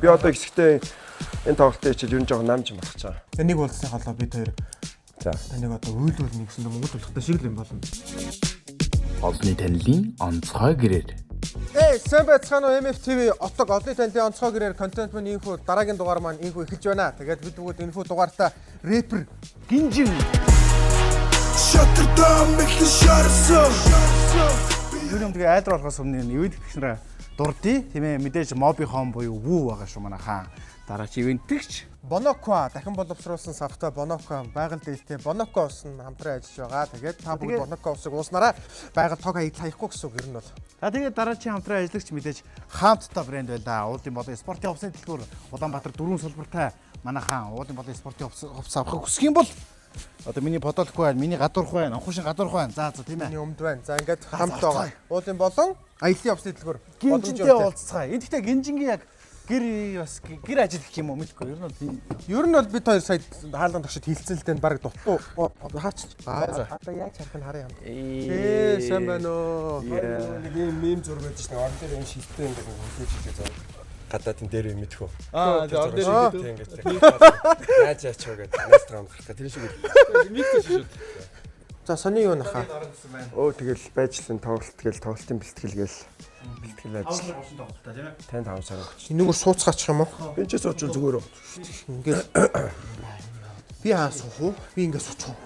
Би одоо хэсэгтээ энэ тоглолтын хичээл ер нь жоохон намж болох чаа. Тэгээ нэг уулзсан холоо бид хоёр За. таныг одоо уйлуул нэг гэсэн Монгол болохтой шиг л юм болно. Олонний танилын онцгой гэрээр. Эй, сайн байцгаана уу MFTV отог олонний танилын онцгой гэрээр контент маань инхүү дараагийн дугаар маань инхүү эхэлж байна. Тэгээд бид бүгд энэхүү дугаартаа рэпер Гинжин. Шатардан мэхлэн шарсан. Юу юм тэгээ айлар болохоос өмнө ивент тэгч нараа дурдъя. Тийм ээ, мэдээж Mobi Home буюу Woo байгаа шүү манай хаан. Дараач ивент тэгч. Боноква дахин боловсруулсан савтай Боноква байгаль дээлтэй Боноква ус нь хамтран ажиллаж байгаа. Тэгээд та бүгд Боноква усыг ууснараа байгаль тог хаяхгүй гэсэн үг ер нь бол. За тэгээд дараачийн хамтран ажиллагч мэдээж хаамттай брэнд байлаа. Уулын болон спортын хувцсны дэлгүүр Улаанбаатар дөрвөн салбартай манай хаан уулын болон спортын хувцас авахыг хүсэх юм бол одоо миний подолк байна, миний гадуурх байна, онхошин гадуурх байна. За за тийм ээ. Миний өмд байна. За ингээд хамт байгаа. Уулын болон аяллаа явсны дэлгүүр. Гинжинтэй уулзцгаая. Энэ гэхдээ гинжингийн яг гэр бас гэр ажил гэх юм уу мэдэхгүй. Ер нь бол Ер нь бол бид хоёр сая хаалган тогшид хилцэн л дээ баг дутуу хаач. Одоо яаж харах нь харъя юм. Ээ сайн байна уу? Нэг ийм мем зураг байдаг шнэ. Орон дээр юм шилтэй ингээд хүлээж хийгээ зураг. Гадаадын дээр юм мэдхүү. Аа за орон дээр Тийм ингээд. Яаж яач вэ гэдэг найстраам гарах. Тэр шиг. За сони юу нахаа? Өө тэгэл байжлан тоглолт гээл тоглолтын бэлтгэл гээл бэлтгэл ажил. Тань 5 сар өгч. Энэгээр сууцгаачих юм уу? Энд ч суучвал зүгээр үү? Ингээд би хаа суух уу? Би ингээд суучих уу?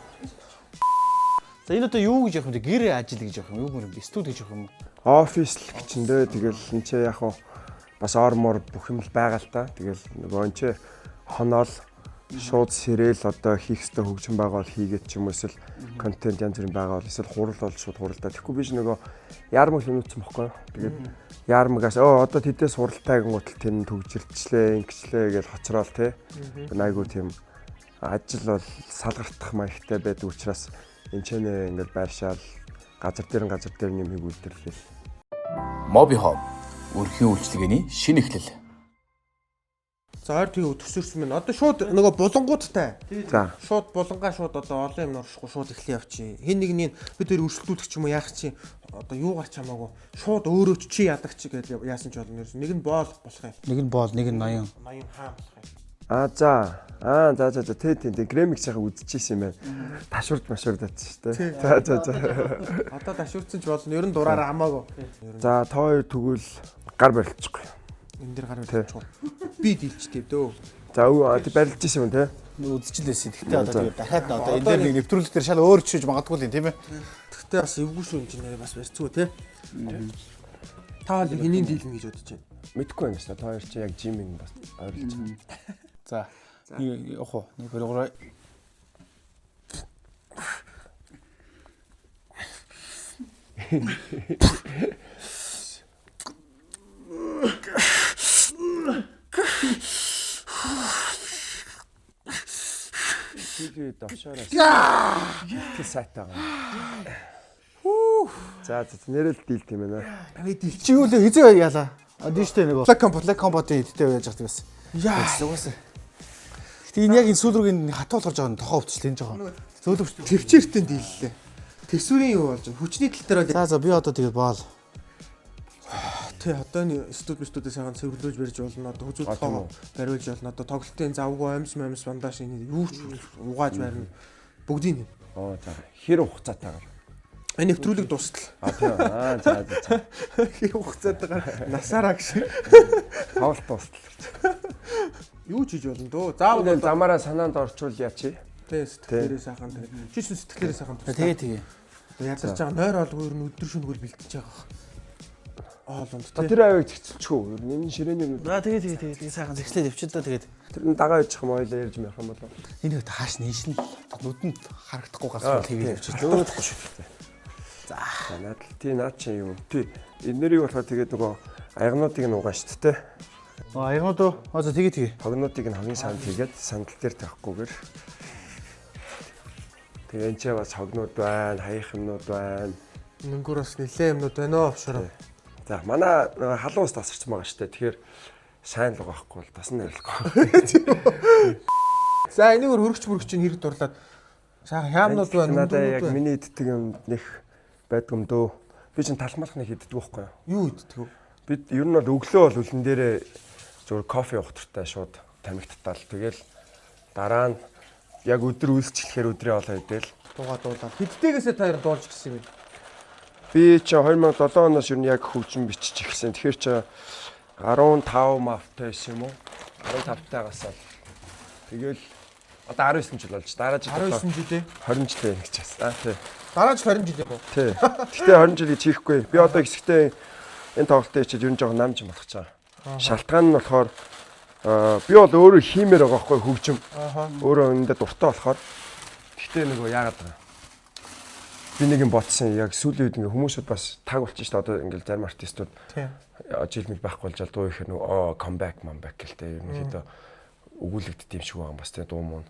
За энэ одоо юу гэж явах юм бэ? Гэр ажил гэж явах юм юу юм бэ? Студ гэж явах юм уу? Офис л гэчэндээ тэгэл энэ ч яг хуу бас ор мор бүх юм л байгаа л та. Тэгэл нөгөө энэ ч хоноол шууд сэрэл одоо хийх ёстой хөгжим байгаа бол хийгээд ч юм уу эсвэл контент янз бүрийн байгаа бол эсвэл хурал бол шууд хуралдаа. Тэгэхгүй биш нөгөө яармаг л өнөөцсөн бохгүй юу? Тэгээд яармагаас өө одоо тэдээс хуралтай гингүүтэл тэр нь төгжирчлээ, ингэчлээ гэж хоцроол те. Айгуу тийм ажил бол салгартах маягтай байдаг учраас энэ ч нэ ингээд байршаал газар дээр нь газар дээр нь юм хийг үлдэрлээ. Mobi Home өрхийн үйлчилгээний шинэ эхлэл. За ойр тийг төсөрсөн мэн. Одоо шууд нөгөө булангуудтай. За. Шууд булангаа шууд одоо олон юм оршихгүй шууд эхлэе явчих. Хин нэгний бид тэр өрсөлдүүлэх ч юм уу яах чи одоо юугаар ч хамаагүй шууд өөрөө ч чи ядаг чи гэж яасан ч болно. Нэг нь боол болох юм. Нэг нь боол, нэг нь ноён. Ноён хаан болох юм. А за. Аа за за за тий тий тий Грэмик сайхан үзчихсэн юм байна. Ташуурд машуурд атсан шүү дээ. За за за. Одоо ташуурсан ч болно. Ер нь дураараа хамаагүй. За та хоёр тэгвэл гар барилчихгүй. Энэ дэр гар барилчих. Би дийлчтэй дөө. За өө тий барилж исэн юм тий. Үзчихлээсэн. Гэхдээ одоо тэгээд дахиад нь одоо энэ дээр нэг нэвтрүүлэг дээр шал өөр чиж магадгүй л юм тийм ээ. Тэгтээ бас эвгүй шүү энэ чинь бас барьцгүй те. Та бол хэнийг дийлнэ гэж бодож байна. Мэдгүй юм байна. Та хоёр чи яг жиминг бас ойрлож байна. За. Нэг явах уу? 1 2 3. Тэгээ давшаараа. Тэг сайтай байгаа. За за нэрэл дийлт юм байна. Би дийлч. Чи юу л хизээ яалаа? А тийм шүү дээ нөгөө. Black Combat. Black Combat-ийн эдтэй яаж явах байсан. Яа. Угаасаа. Гэтэ энэ яг энэ сүүл рүү энэ хатуу болохоор жоохон тохоо өвчлээ энэ жоохон. Зөөлөвч. Төвчээртэн дийллээ. Тэсвэрийн юу болж байна? Хүчний тал дээр бол За за би одоо тэгээд боол. тий одоо энэ студ студээ сайхан цэвэрлүүлж барьж болно. Одоо А, тийм хүзүү үү. бариулж болно. Одоо тоглолтын завгүй амьс амьс бандаж энэ юу ч угааж барина. Бүгдийг нь. Оо за хэр хугацаатайгаар. Энэ нэвтрүүлэг дуустал. А тийм. Аа за за за. Хэр хугацаатайгаар насаараа гэж. Тоглолт дуустал. Юу ч хийж болно дөө. Заавал Энэ замаараа санаанд орчвол яа чи? тий сэтгэлээрээ сайхан тий. Чи ч сэтгэлээрээ сайхан туслаа. Тэгээ тэгээ. Одоо ядарч байгаа нойр олгүй ер нь өдөр шөнөгүй бэлтэж байгаа. Оолонд За тий. тэр авиг зэгцэлчихв. Ер нь энэ ширээний юм. За тэгээ тэгээ тэгээ тэгээ сайхан зэгслээд явчих л да тэгээд. Тэр нь дагаа явчих юм ойлаа ярьж мярах юм болов. Энэ хөт хааш нээшин л нүдэнд харагдахгүй гарсан тэгээд явчих. Нөөхгүй шүү дээ. За наад л тий наад чи юм. Тий энэ нэрийг болохоор тэгээд нөгөө аягнуудыг нь угаан шүү дээ. Аа аягнууд уу? Аа за тэгээ тэгээ. Хогнуудыг нь хогийн санд хийгээд сандал дээр тавихгүйгээр. Тэгээ энэ ч бас хогнууд байна, хаях юмнууд байна. Нүнгүүр бас нилээ юмнууд байна оо офшор. За манай нөгөө халуун ус тасарсан байгаа шүү дээ. Тэгэхээр сайн л байгаа байхгүй бол тас нь арилахгүй. За энэгээр хөрөгч мөрөгч нь хэрэг дурлаад сайхан хямнууд байна. Надаа яг нүндүүрнүүд байна. миний иддэг юм нэх байдаг юм дөө. Би чинь талмалх нэг иддэг байхгүй юу? Юу иддэг вэ? Бид ер нь бол өглөө бол үлэн дээрээ Зүгээр кофе уух туфтаа шууд тамхи татаал. Тэгэл дараа нь яг өдөр үлсчихлэхээр өдрийн хоолоо идэл. Дуугаа дуулаад. Хэдтэйгээсээ та хоёр дуулж гисэн юм бэ? Би чи 2007 оноос ер нь яг хөгжим бичиж эхэлсэн. Тэгэхээр чи 15 мафтай байсан юм уу? 15 тайгаас л. Тэгэл одоо 19 жил болж. Дараа жил 19 жилээ. 20 жилээ ингэж байсан. Аа тий. Дараа жил 20 жил юм уу? Тий. Гэтэ 20 жил гэж хийхгүй. Би одоо хэсэгтээ энэ тоглолтыг чиж ер нь жоохон намж болох чаа. Шалтгаан нь болохоор би бол өөрөө хиймээр байгаа байхгүй хөгжим. Өөрөө үүндээ дуртай болохоор. Гэтэ нөгөө яагаад байгаа. Би нэг юм бодсон. Яг сүүлийн үед ингээ хүмүүсүүд бас таг болчих шүү дээ. Одоо ингээл зарим артистууд жил мэл байхгүй болж дуу ихээр нөгөө comeback comeback гэлтэй ерөнхийдөө өгүүлэгддэг юм шиг байгаа юм бас тий дуу муу.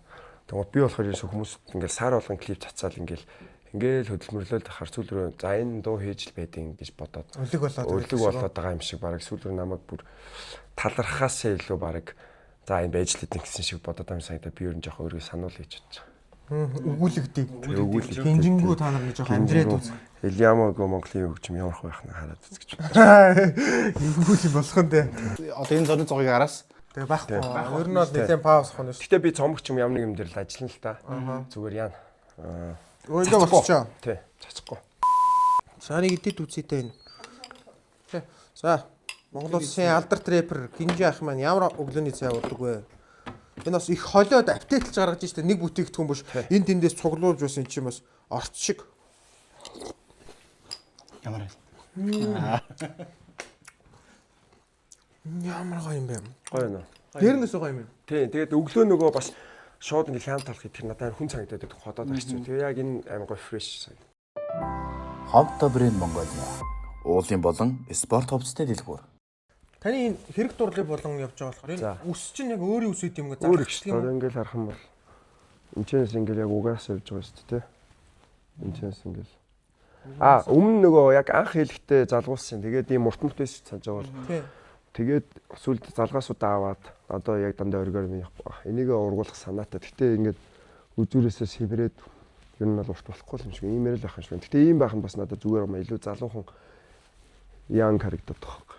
Тэгмээд би болохоор ерөөсөө хүмүүс ингээл сар болгон клип цацаал ингээл хөдөлмөрлөөл тахаар сүүл рүү за энэ дуу хийж л байдیں гэж бодоод Өлег болоод өлег болоод байгаа юм шиг бараг сүүл рүү намайг бүр талархаасаа илүү бараг за энэ байж л идэв гэсэн шиг бодоод байгаа юм санагдаа би ер нь жоохон өөрийгөө сануул хийж бодож байгаа. Өгүүлэгдээ. Өгүүлэгдээ. Хинжингүү та нар нэг жоохон амьдрээд үз. Ильямаго Монголын хөгжим ямар байх нь хараад үз гэж. Өгүүл юм болох нь дээ. Одоо энэ зоны зугыг араас Тэгээ байхгүй. Ер нь бол нэлээд пауз авах нь шүү. Гэтэ би цомогч юм ямар нэг юм дээр л ажиллана л та. Зүгээр яана. Өө ингээ болчихоо. Тий, цацхгүй. За нэг идэт үзье дээ энэ. Тэ. За Монгол улсын алдарт рэпер Гинжи ах маань ямар өглөөний цай уудаг вэ? Энэ бас их холиод апдейтлж гаргаж штэ нэг бүтээгдэхүүн биш. Энэ тэндээс цуглуулж бас эн чинь бас орц шиг. Ямар вэ? Ямар гоё юм бэ? Гоё нөө. Дэрнээс гоё юм. Тий, тэгээд өглөө нөгөө бас шууд ингээ хям талах идэх надад хүн санагдаад байдаг ходоод багч. Тэгээ яг энэ амар гоё фреш санагдав. Хомто брэнд Монголиа. Уулын болон спорт хувцасны дэлгүүр. Таны энэ хэрэг дурлал болон явж байгаа болохоор энэ үс чинь яг өөрийн үс гэдэг юм Өөр ингээ их шүү. Одоо ингээл харах юм бол энэчнээс ингээл яг угаас явж байгаа шүү дээ, тий. Энэчнээс ингээл. А өмнө нөгөө яг анх хэлэхдээ залгуулсан. Тэгээд ийм урт мөрт байсан санаж байгаа бол. Тий. Тэгээд сүүлд залгаасуудаа аваад одоо яг дандаа оргиор минь энийгээ ургуулах санаатай. Гэтэ ингээд үзүүрээсээ сэврээд ер нь бол урт болохгүй юм шиг иймэр л байх юм шиг. Гэтэ ийм байх нь бас надад зүгээр юм аа. Илүү залуухан young харагдаад байгаа байхгүй.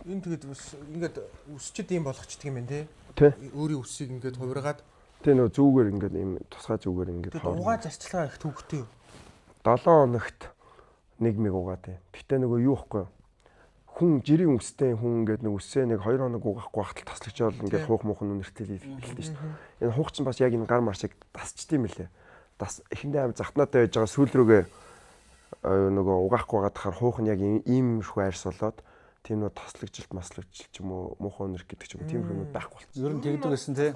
Энэ тэгээд бас ингээд үсчд ийм болгочдөг юм байна тий. Тий. Өөрийн үсийг ингээд хувиргаад Тэ нөгөө зүгээр ингээд ийм тусгай зүгээр ингээд тэгээд угааж арчилгаа их төвөгтэй юу? 7 хоногт нэг мэг угаад тийм. Гэтэ нөгөө юу ихгүй хүн жирийн үстэй хүн ингээд нэг үсээ нэг 2 хоног угаахгүй байхад таслагдчихвал ингээд хуух муух нь үнэртэл хэлдэг шүү дээ. Энэ хуух чинь бас яг энэ гар мар шиг тасчд юм лээ. Тас эхэндээ аим захтнаатай байж байгаа сүүл рүүгээ нөгөө угаахгүй байгаад хахаар хуух нь яг иймэрхүү арьс болоод тийм нөө таслагджилт маслагджилт ч юм уу муухай үнэрх гэдэг ч юм уу тийм хүмүүс байхгүй болчихсон. Ер нь тэгдэг байсан тий.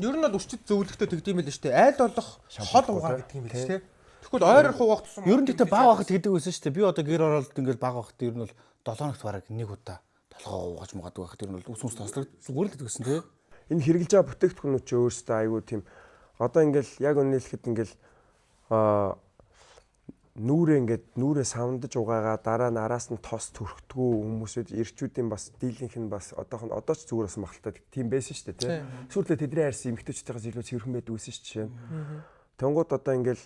Ер нь бол үсчд зөвлөхтэй тэгдэм юм л шүү дээ. Айл болох хол угаа гэдэг юм л шүү дээ. Тэгвэл ойр хугаах тусам Ер нь тэгтээ баг байхад тэгдэг байсан шүү дээ. Би одоо гэр оролт ингээл баг байхад ер нь бол 7 хоногт бараг нэг удаа толгоо угааж мугадаг байхад ер нь бол үс үс тослог зүгээр л тэгдэг байсан тий. Энэ хэрэглэж байгаа бүтээгдэхүүнүүд чи өөрсдөө айгүй тийм одоо ингээл яг үнэ хэлэхэд ингээл аа нүрээ ингээд нүрээ савндаж угаагаа дараа нь араас нь тос төрхдгүү хүмүүсүүд эрчүүдийн бас дийлэнх нь бас одоохон одоо ч зүгээр болсон багталтай тийм байсан шүү дээ тий. Сүүлдээ тэдний арьс эмэгтэйчүүдээс илүү цэвэрхэн байдаг байсан шүү жишээ нь. Тэнгууд одоо ингээл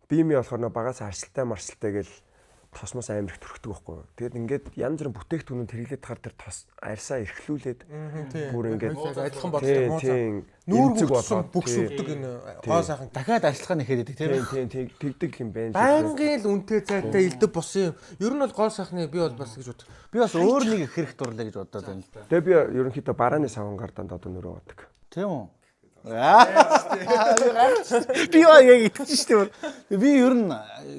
бие мий болохоор нөө багаас арчлалтай марчлалтай гэл тосмос амар их төрхдөг байхгүй юу. Тэгээд ингээд янз бүрийн бүтээгдэхүүнүүд хэрэглээд тахаар тэр тос арьсаа эрхлүүлээд бүр ингээд адилхан бодлоо муу тийм нүүр эмзэг болгоод болоод бүх сүвдэг энэ гоо сайхан Дахиад арчилгаа нэхэд идэг тийм. тийм тийм тэгдэг юм байна. байнгын л үнэтэй цайтай элдв босон юм. Ер нь бол гоо сайхны би бол бас гэж бод. Би бас өөр нэг хэрэг дурлаа гэж бодоод байна л да. Тэгээ би ерөнхийдөө барааны савнгаар дандаа одоо нөрөө угадаг. Тийм үү? Би яа яг итгэж штэ. Би ер нь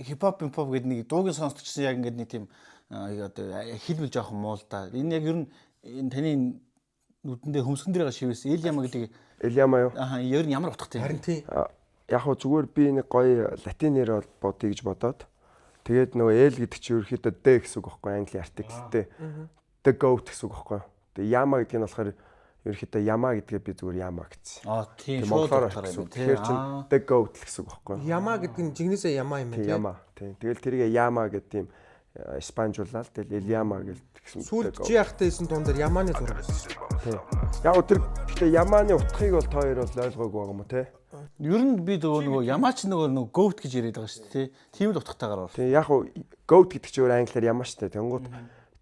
хипхоп хипхоп гэдэг нэг дуугийн сонсдог чинь яг ингээд нэг тийм одоо хэл мэл жоохон муу л да. Энэ яг ер нь энэ таны нүдэндээ хөмсгөн дээр шивээс Эл яма гэдэг Эльяма юу? аа ер нь ямар утгатай юм? Харин тийм. Яг хөө зүгээр би нэг гоё латин нэр бол бодъё гэж бодоод тэгээд нөгөө L гэдэг чинь ерөнхийдөө D гэсэн үг байхгүй англи артиклтэй. The goat гэсэн үг байхгүй. Тэгээ яма гэдэг нь болохоор ерөнхийдөө яма гэдгээ би зүгээр яма гэсэн. Аа тийм Тэг шууд монголоор утгаараа гэсэн юм үг. тий. Тэгэхээр чинь the goat л гэсэн үг байхгүй. Яма гэдэг нь жигнэсээ яма юм Тийм байна тий. яма. Тийм. Тэгэл тэрийг яма гэдэг тийм испанжуулаад тэгэл Эльяма гэл тэгсэн. Сүүлд The goat. чи яхтай исэн дуун дээр ямааны зураг байсан шүү. Тийм. Яг гоо тэр гэхдээ ямааны утгыг бол та хоёр бол ойлгоогүй байгаа юм уу те? Ер нь би нөгөө ямаач нөгөө goat гэж яриад байгаа шүү дээ тий. Тийм л утгатайгаар орсон. Тийм яг гоо goat гэдэг чинь өөр англиар ямаа штэ. Тэнгуут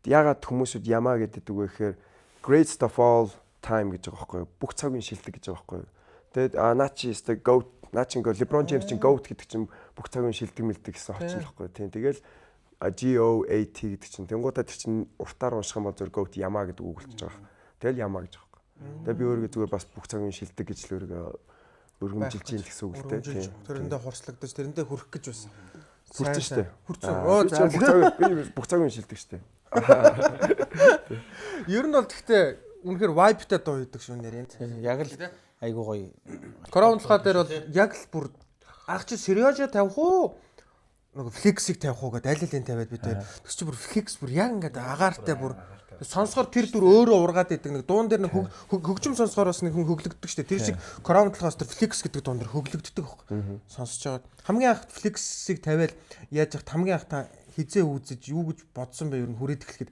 ягаад хүмүүсүүд ямаа гэдэг вэ гэхээр Greatest of all time гэж байгаа байхгүй юу? Бүх цагийн шилдэг гэж байгаа байхгүй юу? Тэгээд наа чи өстой GOAT, наа чи ингээ LeBron James чинь GOAT гэдэг чинь бүх цагийн шилдэг мэлдэг гэсэн хочин л байхгүй юу? Тийм, тэгэл G O A T гэдэг чинь тэнгуудаа тэр чинь уртаар унших юм бол зөв GOAT ямаа гэдэг үг болчихж байгаа. Тэгэл ямаа гэж байгаа байхгүй. Тэгээ би өөрийгөө зүгээр бас бүх цагийн шилдэг гэж л өөрийгөө өргөмжилж ийн гэсэн үг л дээ. Өргөмжилж, тэрэндээ хурцлагдаж, тэрэндээ хүрэх гэж бас Хүрсэн шүү дээ. Хүрсэн. Оо Би за. чинь бүх цагийн би бүх цагийн шилдэг шүү дээ. Ер нь бол гэхдээ үнэхээр vibe-тай дуу хийдэг шүү нэр энэ. Яг л айгуу гоё. Кроунлахаа дээр бол яг л бүр ах чи Сережа тавих уу? Нөгөө флексийг тавих уу гэдээ аль алийг тавиад бид хоёр. Тэгс чи бүр флекс бүр яг ингээд агаартай бүр сонсохоор тэр дүр өөрөө ургаад идэг нэг дуун дээр нэг хөгжим сонсохоор бас нэг хүн хөглөгддөг штэ. Тэр шиг Кроунлахаас тэр флекс гэдэг дуун дээр хөглөгддөг байхгүй. Сонсож байгаа. Хамгийн анх флексийг тавиал яаж яхад хамгийн анх та хизээ үзэж юу гэж бодсон бэ ер нь хүрээд эхлэхэд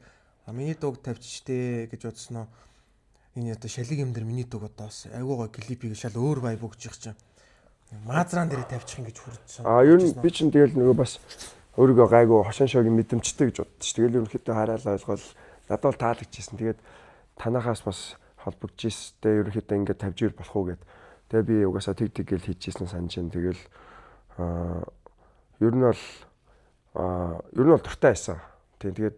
миний дууг тавьчих штэ гэж бодсноо. Энэ одоо шалиг юм дээр миний дууг одоо бас айгуу гой клипийг шал өөр vibe өгч явах чинь. Маазран дээр тавьчих юм гэж хүрдсэн. Ер нь би чинь тэгэл нөгөө бас өөрийгөө гайгүй хошин шогийн мэдрэмжтэй гэж боддоо ш. Тэгэл ерөнхийдөө хараал ойлгол надад бол таалагдчихсэн. Тэгээд танахаас бас холбогдож ирсэн. Ерөнхийдөө ингээд тавьж ир болох уу гэд. Тэгээ би угаасаа тэг тэг гэл хийжсэн санаж байна. Тэгэл ер нь бол ер нь бол дуртай байсан. Тийм, тэгээд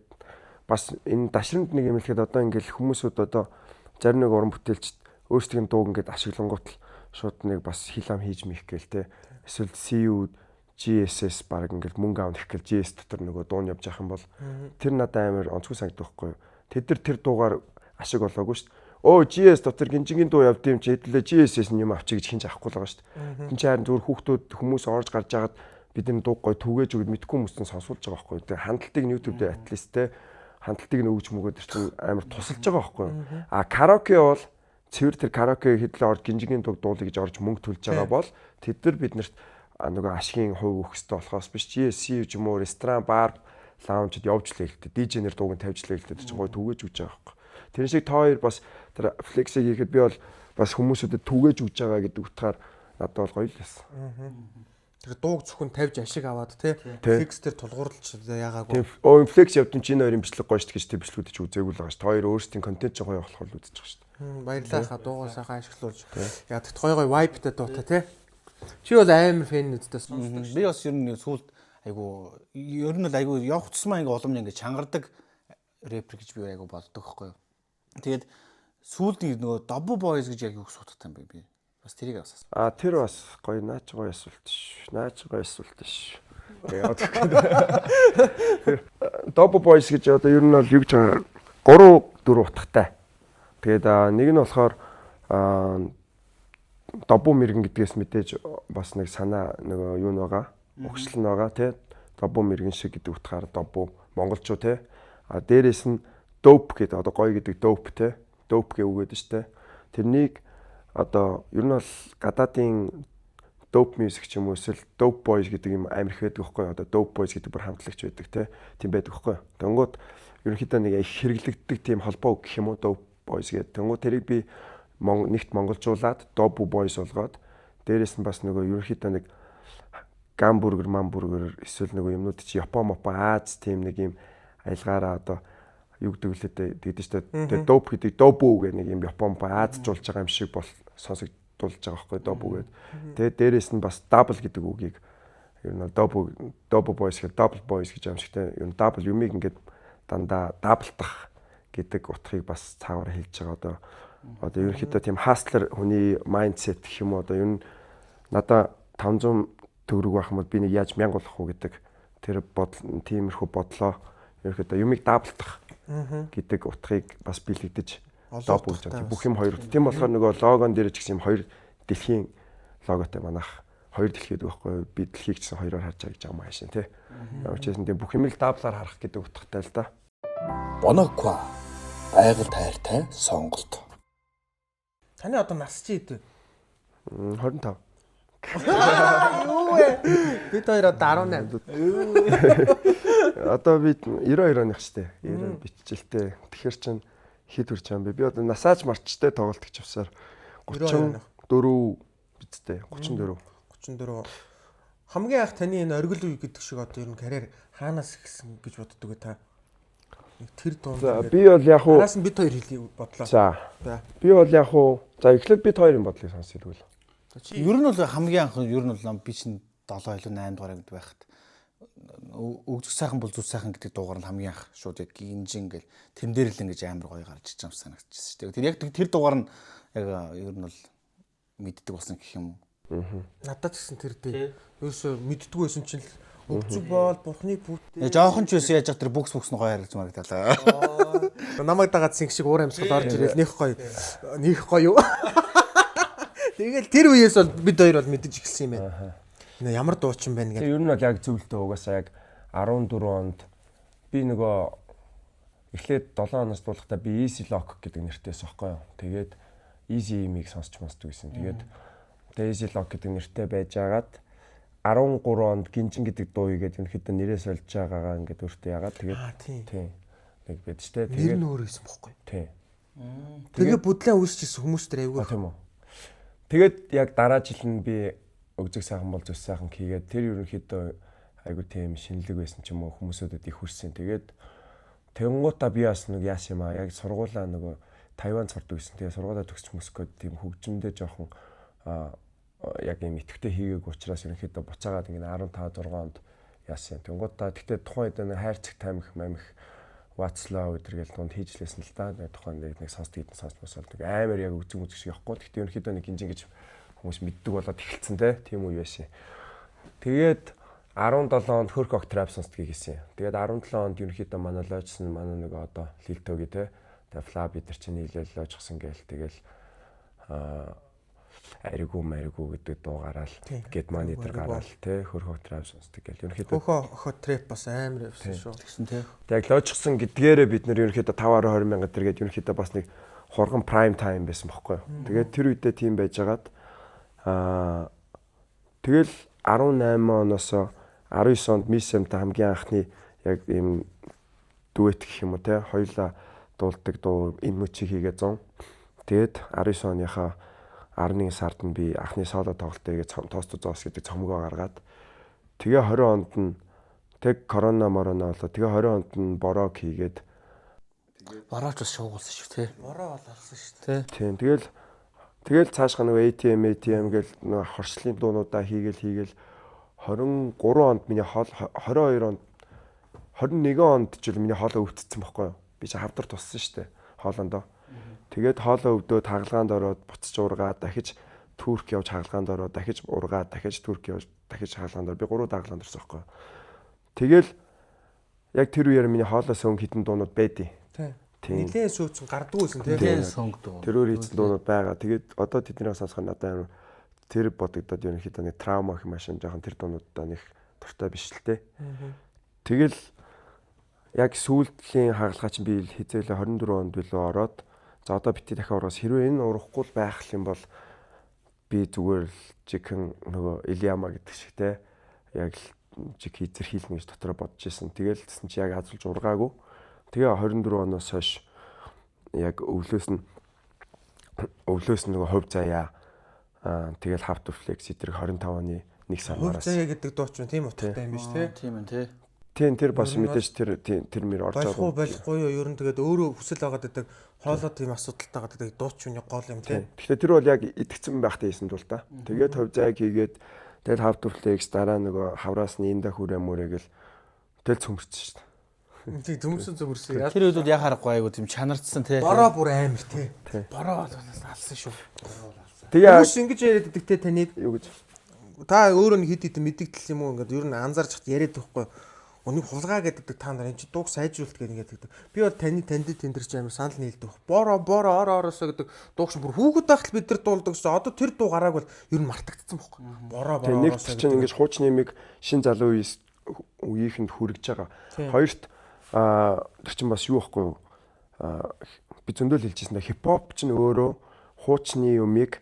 бас энэ дашрамд нэг юм хэлэхэд одоо ингээд хүмүүсүүд одоо зарим нэг уран бүтээлчд өөрсдийн дууг ингээд ашиглангуут л шууд нэг бас хил ам хийж мих гээл те. Эсвэл CU GSS баг ингээд мөнгө аавна гэх гээл GS дотор нөгөө дуу нь явж явах юм бол тэр надад амар онцгой санагдах байхгүй юу. Тэд нар тэр дуугаар ашиг болоогүй шүү дээ. Өө GS дотор гинжингийн дуу явд юм чи хэдүүлээ GSS нь юм авчи гэж хинж авахгүй л байгаа шүү дээ. Тин чи харин зүгээр хүүхдүүд хүмүүс орж гарч жагаад бидний дууг гой түгээж өгöd мэдгүй хүмүүст нь сонсуулж байгаа байхгүй юу. Тэгээ хандлтыг нь YouTube дээр at least те хандлтыг нь өгж мөгөөд тэр чинь амар тусалж байгаа байхгүй юу. А караоке бол цэвэр тэр караоке хэдлээ орж гинжигийн дууг дуулъя гэж орж мөнгө төлж байгаа бол тэд нар биднэрт нөгөө ашигын хувь өгөх хэрэгтэй болохоос биш GSC ч юм уу ресторан бар лаунжид явж лээ л дээ. DJ-нэр дууг нь тавьж лээ л дээ. Тэр чинь гой түгээж өгч байгаа байхгүй. Тэр шиг та хоёр бас тэр флексийг хийхэд би бол бас хүмүүсүүдэд түгээж өгч байгаа гэдэг утгаар надад бол гоё л байсан. Тэр дууг зөвхөн тавьж ашиг аваад те флекс дээр тулгуурлаж яагаагүй. Тийм, өө флекс явд чинь энэ хоёрын бичлэг гоё шүү дээ гэж тэр бичлэгүүдийг чи үзээгүй л байгаа шүү. Та хоёр өөрсдийн контент чинь гоё болохоор л үзэж байгаа шүү дээ. Баярлалаа хаа дуугаа сайхан ашиглуулж. Яа тэгт гоё гоё vibe-тай дуутай те. Чи бол амар фэн нүдтэй сонсдог. Би бас ер нь сүүлд айгуу ер нь бол айгуу явах тусмаа ингээ улам ингээ чангардаг рэпер гэж би айгуу боддог байхгүй юу. Тэгээд сүүлд нөгөө Double Boys гэж яг юу гэсэн утгатай юм бэ би. Бас тэрийг бас. Тэр бас гоё наач гоё асуулт ш. Наач гоё асуулт ш. Double Boys гэж одоо ер нь бол юу гэж байгаа 3 4 утгатай. Тэгээд нэг нь болохоор добу мэрэгэн гэдгээс мэдээж бас нэг санаа нөгөө юу нэг байгаа. Угшлал нь байгаа тий. Добу мэрэгэн шиг гэдэг утгаар добу монголчуу тий. А дээрэс нь dope гэдэг одоо гоё гэдэг dope тий. Dope гэ үгээд штэ. Тэрнийг одоо ер нь бол гадаадын dope music ч юм уу эсвэл dope boys гэдэг юм амар их байдаг байхгүй юу? Одоо dope boys гэдэг бүр хамтлагч байдаг тий. Тийм байдаг байхгүй юу? Тэнгууд ерөнхийдөө нэг их хэрэглэгддэг тийм холбоо гэх юм уу dope boys гэдэг. Тэнгууд тэрийг би нэгт монголжуулаад dope boys болгоод дээрэс нь бас нөгөө ерөнхийдөө нэг гамбургер, мамбургер эсвэл нөгөө юмнууд чи Япон, Мопон, Аз тийм нэг юм аялгаараа одоо юу гэдэг лээ дээ тэгдэж штэ. Тэгээ dope гэдэг добу гэх нэг юм Япон, Мопон, Азжуулж байгаа юм шиг бол сонсогдуулж байгаа байхгүй добу гэдэг. Тэгээ дээрэс нь бас double гэдэг үгийг ер нь добу добу boys гэх double boys гэж юм шигтэй ер нь double юмыг ингээд дандаа даблдах гэдэг утгыг бас цаагаар хэлж байгаа. Одоо ерөнхийдөө тийм hustler хүний mindset гэх юм уу одоо ер нь надаа 500 төгрөг байх юм бол би нэг яаж 1000 болох уу гэдэг тэр бодол тиймэрхүү бодлоо ерөнхийдөө юмыг даблдах гэдэг утгыг бас бэлэгдэж добу гэж байна. Бүх юм хоёр. Тийм болохоор нөгөө логон дээр ч гэсэн юм хоёр дэлхийн логотой манайх хоёр дэлхий гэдэг байхгүй юу? Би дэлхийг ч гэсэн хоёроор харж байгаа гэж юм аашин тий. Ямар ч байсан тийм бүх юм л даблаар харах гэдэг утгатай л да. Боноква байгаль тайртай сонголт. Таны одоо нас чи хэд вэ? 25. Юу вэ? Бид хоёр одоо 18. Одоо би 92 оных штэ. 90 биччихэлтэй. Тэгэхээр чин хэд хүрч байгаа юм бэ? Би одоо насааж марчтай тоглолт гэж явсаар 34 бидтэй. 34. 34. Хамгийн анх таны энэ оргил үе гэдэг шиг одоо ер нь карьер хаанаас эхэлсэн гэж боддөг вэ та? Нэг тэр дуунд. За би бол яг уу Араас нь бид хоёр хэлье бодлоо. За. За. Би бол яг уу за эхлээд бид хоёрын бодлыг сонсъё тэгвэл. Ер нь бол хамгийн анх ер нь бол би чинь 7 илүү 8 дугаар ангид байхад өгзөг сайхан бол зүг сайхан гэдэг дуугаар нь хамгийн анх шууд яг гинжин гэл тэн дээр л ингэж амар гоё гарч иж байгаа юм санагдчихсан шүү дээ. Тэр яг тэр дуугаар нь яг ер нь бол мэддэг болсон гэх юм. Надад ч гэсэн тэр дээ. Ерөөсөө мэддэггүй байсан чинь л өгзөг бол бурхны бүтээ. Жохон ч байсан яаж тэр бүкс бүкс нь гоё харагдсан харагдалаа. Намайг дагаад синг шиг уур амьсгал орж ирэл нэх гоё. Нэх гоё юу. Тэгэл тэр үеэс бол бид хоёр бол мэдэж эхэлсэн юм байна. Энэ ямар дуучин байна Тэгээ гэдэг. ер нь бол яг зөвлөлтөө угаасаа яг 14 онд би нөгөө эхлээд 7 оноос дуулахдаа би Easy Lock гэдэг нэртэйс байхгүй юу. Тэгээд Easy имийг сонсч сонсдог гэсэн. Тэгээд тэгээ Easy Lock гэдэг нэртэй байжгаад 13 онд Гинжин гэдэг дуу хийгээд ерөнхийдөө нэрээ сольж байгаагаа ингээд өөртөө ягаад тэгээд Аа тийм. тийм нэг бид ч те Нэр тэгээд нь өөр байсан бохгүй. тийм Тэгээ бүдлэн үүсчихсэн хүмүүс төр айгүй. А тийм үү. Тэгээд яг дараа жил нь би өгзөг сайхан бол зүс сайхан хийгээд тэр ерөнхийдөө айгу тийм шинэлэг байсан ч юм уу хүмүүсүүдэд их хүрсэн. Тэгээд тэнгуутаа би бас нэг яасан юм аа яг сургуулаа нөгөө Тайван сурдаг гэсэн. Тэгээд сургуулаа төгсч мөсгөөд тийм хөгжмөдөө жоохон яг юм идэвхтэй хийгээг учраас ерөнхийдөө буцаагаад ингэ 15 6 онд яасан. Тэнгуутаа тэгтээ тухайн үед нэг хайрцаг тамхи мамх Ватслаа өдр гэл дунд хийж лээсэн л да. Нэг тухайн нэг нэг сонсд хийдэн сонсд мосол нэг амар яг үзэн үзэх шиг явахгүй. Тэгтээ ерөнхийдөө нэг гинжин гэж хүмүүс мэддэг болоод эхэлсэн те. Тийм үе байсан. Тэгээд 17 онд Хөрх Ок Трап сонсдгийг хийсэн. Тэгээд 17 онд ерөнхийдөө манай лойчсон манай нэг одоо Лилтоги те. Тэгээд Флаб бид нар чинь нийлээл лойчсон гээл тэгэл аригүй маригүй гэдэг дуу гараал гэд мани дээр гараал те Хөрх Ок Трап сонсдог гээл ерөнхийдөө Хөхөө охоо трэп бас амар явсан шүү. Тэгсэн те. Тэг яг лойчсон гэдгээрээ бид нэр ерөнхийдөө 5 10 20 мянга тэргээд ерөнхийдөө бас нэг хурган прайм тайм байсан бохгүй юу. Тэгээд тэр үедээ тийм байжгаад тэгэл 18 оноос 19 онд Miss M-тай хамгийн анхны яг ийм дуэт гэх юм уу те хоёулаа дуулдаг дуу энэ мөчийг хийгээ 100. Тэгээд 19 оныхаа 11 сард нь би анхны соло тоглолтоо хийгээ Тост Зоос гэдэг цомгоо гаргаад тэгээ 20 онд нь тэг корона морона болоо тэгээ 20 онд нь борог хийгээд Борооч бас шуугуулсан шүү те. Бороо бол алсан шүү дээ. Тэ. Тийм тэгэл тэгэл цаашгаа нөгөө ATM ATM гэл нөгөө хоршлын дуунуудаа хийгээл хийгээл 23 онд миний хоол 22 онд 21 онд жил миний хоолой өвдсөн байхгүй юу? Би чи хавдар туссан шүү дээ хоолондоо. Тэгээд хоолой өвдөөд хагалгаанд ороод буцаж ургаа дахиж Турк явж хагалгаанд ороод дахиж ургаа дахиж Турк явж дахиж хагалгаанд ороод би 3 удаа хагалгаанд орсон байхгүй юу? Тэгэл яг тэр үеэр миний хоолоос өнгө хитэн дуунууд байдیں۔ Тийм. Тийм. Нилээн сүйцэн гардгүй байсан тийм. Нилээн сонгодог. Тэр өөр хийсэн дуунууд байгаа. Тэгээд одоо тэднийг сонсоход надад амар тэр бодогдоод ерөнхийдөө нэг траума гэх юм ашин жоохон тэр дуунуудаа нэг дуртай биш л те. Тэгэл яг сүүлдлийн хагалгаа чинь би хизээлээ 24 онд билүү ороод за одоо бити дахин ургаас хэрвээ энэ урахгүй л байх юм бол би зүгээр л жихэн нөгөө Илияма гэдэг шиг те яг л жиг эзэрхийлнэ гэж дотроо бодож исэн. Тэгэл тэгсэн чи яг азулж ургаагүй. Тэгээ 24 оноос хойш яг өвлөөс нь нөгөө хувь заяа тэгэл How to Flex эдрэг 25 оны 1 Хувь сараас. заяа гэдэг дуу ч тийм утгатай юм биш тий. Тийм ээ те. Тийм тэр бас Ер нь мэдээж тэр тийм тэр мөр орж Болох уу байгаа. болохгүй юу ер нь тэгээд өөрөө хүсэл байгаад байдаг хоолой тийм асуудалтай байгаад байдаг дуу ч үний гол юм тий. Тэгэхээр тэр бол яг итгэцэн байхдаа хийсэн дул та. Тэгээд хувь заяаг хийгээд тэгэл How to Flex дараа нөгөө хавраас нь энэ дэх хүрээ мөрөө гэл тэгэл цөмөрсөн шүү дээ. Тийм төмөрсөн зөвөрсөн. Тэр үед бол яг харахгүй айгу тийм чанарцсан те. Бороо бүр амар тий. Бороо бол алсан шүү. Тэгээ Хүмүүс ингэж яриад байдаг те таныг юу гэж та өөрөө нэг хэд хэдэн мэдэгдэл юм уу ингээд ер нь анзаарч хат яриад байхгүй. Өнийг хулгай гэдэг та нар энэ чи дууг сайжруулт гэдэг ингээд гэдэг. Би бол таны танд тендэр чи амар санал нийлдэг. Бороо бороо ороо ороосоо гэдэг дууг шин бүр хүүхэд байхад бид нар дуулдаг гэсэн. Одоо тэр дуу гарааг бол ер нь мартагдсан байхгүй. Бороо Тэгээ бороо нэг ороосоо чинь ингэж хуучны юмыг шин залуу үеэс үеийнхэнд хүргэж байгаа. Хоёрт тэр чинь бас юу байхгүй юу? Би зөндөл хэлжсэн да хипхоп чинь өөрөө хуучны юмыг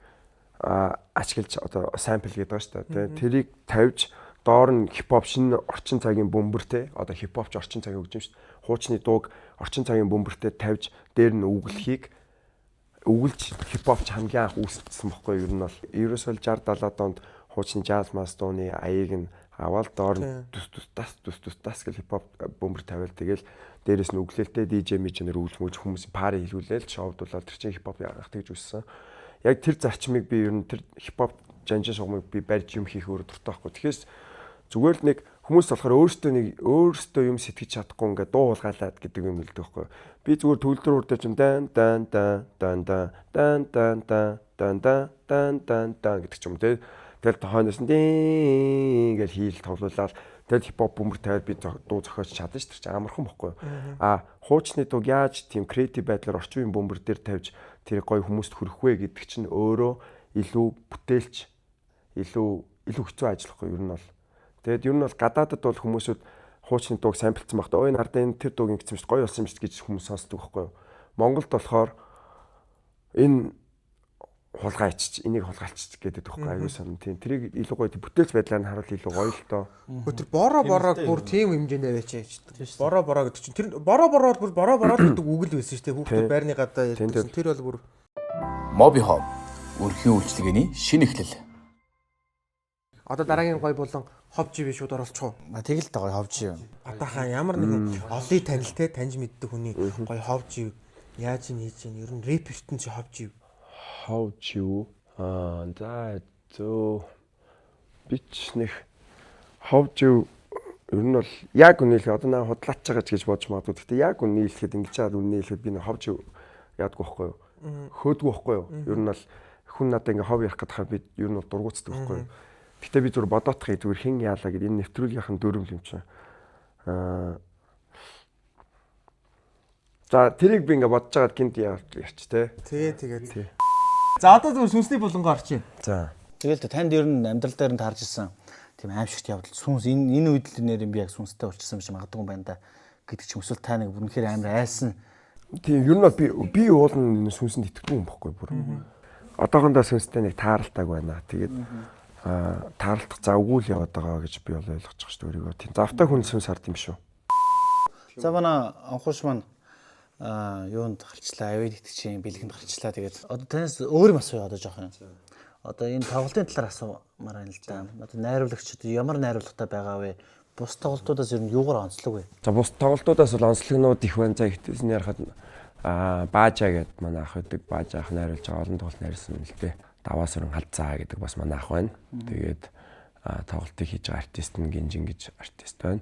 ашиглаж одоо сампл гэдэг байгаа шүү дээ. Тэрийг тавьж доор нь хипхоп шинэ орчин цагийн бөмбөр те одоо хипхоп ч орчин цагийн хөгжим шүү дээ. Хуучны дууг орчин цагийн бөмбөртэй тавьж дээр нь үглэхийг өгүүлж хипхоп ч хамгийн анх үүсгэсэн бохгүй юу? Ер нь бол ерөөсөө л 60 70-аад онд хуучны jazz мас дууны аяыг нь Аваад доор нь түс түс тас түс түс тас гэл хипхоп бөмбөр тавиал, тэгэл дээрэс нь өглөөлтэй DJ миж нэр өвлж мөж хүмүүсийн party хийлгүүлээл шоудуулаад, тэр чинь хипхоп яах тэгж үссэн. Яг тэр зарчмыг би ер нь тэр хипхоп жанжин шугамыг би барьж юм хийх өөр дуртай байхгүй. Тэгэхээр зүгээр л нэг хүмүүс болохоор өөртөө нэг өөртөө юм сэтгэж чадахгүй ингээд дуу хулгайлаад гэдэг юм хэлдэг байхгүй. Би зүгээр төгөлдөр хуур дээр чинь дан дан дан дан дан дан дан дан дан дан дан дан дан гэдэг ч юм те. Тэгэл хойноос нь дин гэж хийл тоглуулаад, тэгэл хипхоп бөмбөр тавиад би дуу зохиож чадна ш, тэр чинь амархан бохгүй. А хуучны дууг яаж тийм creative байдлаар орчин үеийн бөмбөр дээр тавьж тэр гоё хүмүүст хүрэх вэ гэдэг чинь өөрөө илүү бүтээлч, илүү хэцүү ажил байхгүй ер нь бол. Тэгээд ер нь бол гадаадад бол хүмүүсүүд хуучны дууг sample цсан багт "Ой, надад энэ тэр дууг ингэсэн юм шүү, гоё болсон юм шүү" гэж хүмүүс сонсдог байхгүй юу. Монголд болохоор энэ хулгайч, энийг хулгайлч гэдэг байхгүй, аюу сан тийм, тэрийг илүү гоё бүтээлч байдлаар нь харуул илүү гоё л доо. Хөө, тэр боро бороог бүр тийм хэмжээнд аваач яаж. Боро боро гэдэг чинь тэр боро боро бол бүр боро боро гэдэг үг л байсан шүү дээ. Хүүхдүүд байрны гадаа ярьдагсан. Тэр бол бүр Mobi Home өрхийн үйлчилгээний шинэ эхлэл. Одоо дараагийн гой болон хов живээ шууд оруулчих уу? А, тэгэл та гоё хов жив. Одоохаа ямар нэгэн олон танил те, таньж мэддэг хүний гоё хов жив яаж ийн хийж ийн, ер нь рэп ертөнцийн хов жив. Хов жив. Аа, за зөө, бич нэг хов жив ер нь бол яг үнэ хэлэх, одоо наа худлаач байгаа ч гэж бодож магадгүй. Гэхдээ яг үнэ хэлэхэд, ингэж чаад үнэ хэлэхэд би нэг хов жив яадгүй байхгүй юу? Хөөдгөө байхгүй юу? Ер нь бол хүн надад ингээ хов ярих гэдэг би ер нь бол дургуутдаг байхгүй юу? Гэхдээ би зүгээр бодоодохыг зүгээр хэн яалаа гэд энэ нэвтрүүлгийнхэн дүрм юм чинь. Аа, за, тэрийг би ингээ бодож байгаад гинт ярьч те. Тэгээ тэгээд. За, одоо зүгээр сүнсний булангаа орчих. За. Тэгэл та танд ер нь амьдрал дээр нь таарж исэн тийм аимшигт явдал, сүнс энэ үед л нэр юм би яг сүнстэй болчихсон юм шиг магадгүй юм байна да гэдэг ч юм, эсвэл та нэг үнэхээр амар айсан? Тийм, ер нь бол би уулын сүнсэнд итгэдэг юм бохгүй бүр. Одоохондоо сүнстэй нэг тааралтааг байна. Тэгээд таарлах завгүй л яваад байгаа гэж би бол ойлгож байгаа шүү дээ өөрийгөө. Тийм, завтай хүн сүнс хард юм шүү. За, манай анхууш маань юунд гарчлаа, авид итгэжийн бэлгэнд гарчлаа. Тэгээд одоо танаас өөр юм асууя одоо жоох юм. Одоо энэ тоглолтын талаар асуумаар байна л да. Одоо найруулагч одоо ямар найруулгатай байгаа вэ? Бус тоглолтуудаас ер нь юугаар онцлог вэ? За, бус тоглолтуудаас бол онцлогнууд их байна. За, ихтэйс нь ярахад Баажа гэдэг манай ах байдаг. Баажа ах найруулж байгаа, олон тоглолт найруулсан юм л дээ. Даваа сүрэн халзаа гэдэг бас манай ах байна. Тэгээд тоглолтыг хийж байгаа артист нь Гинжин гэж артист байна.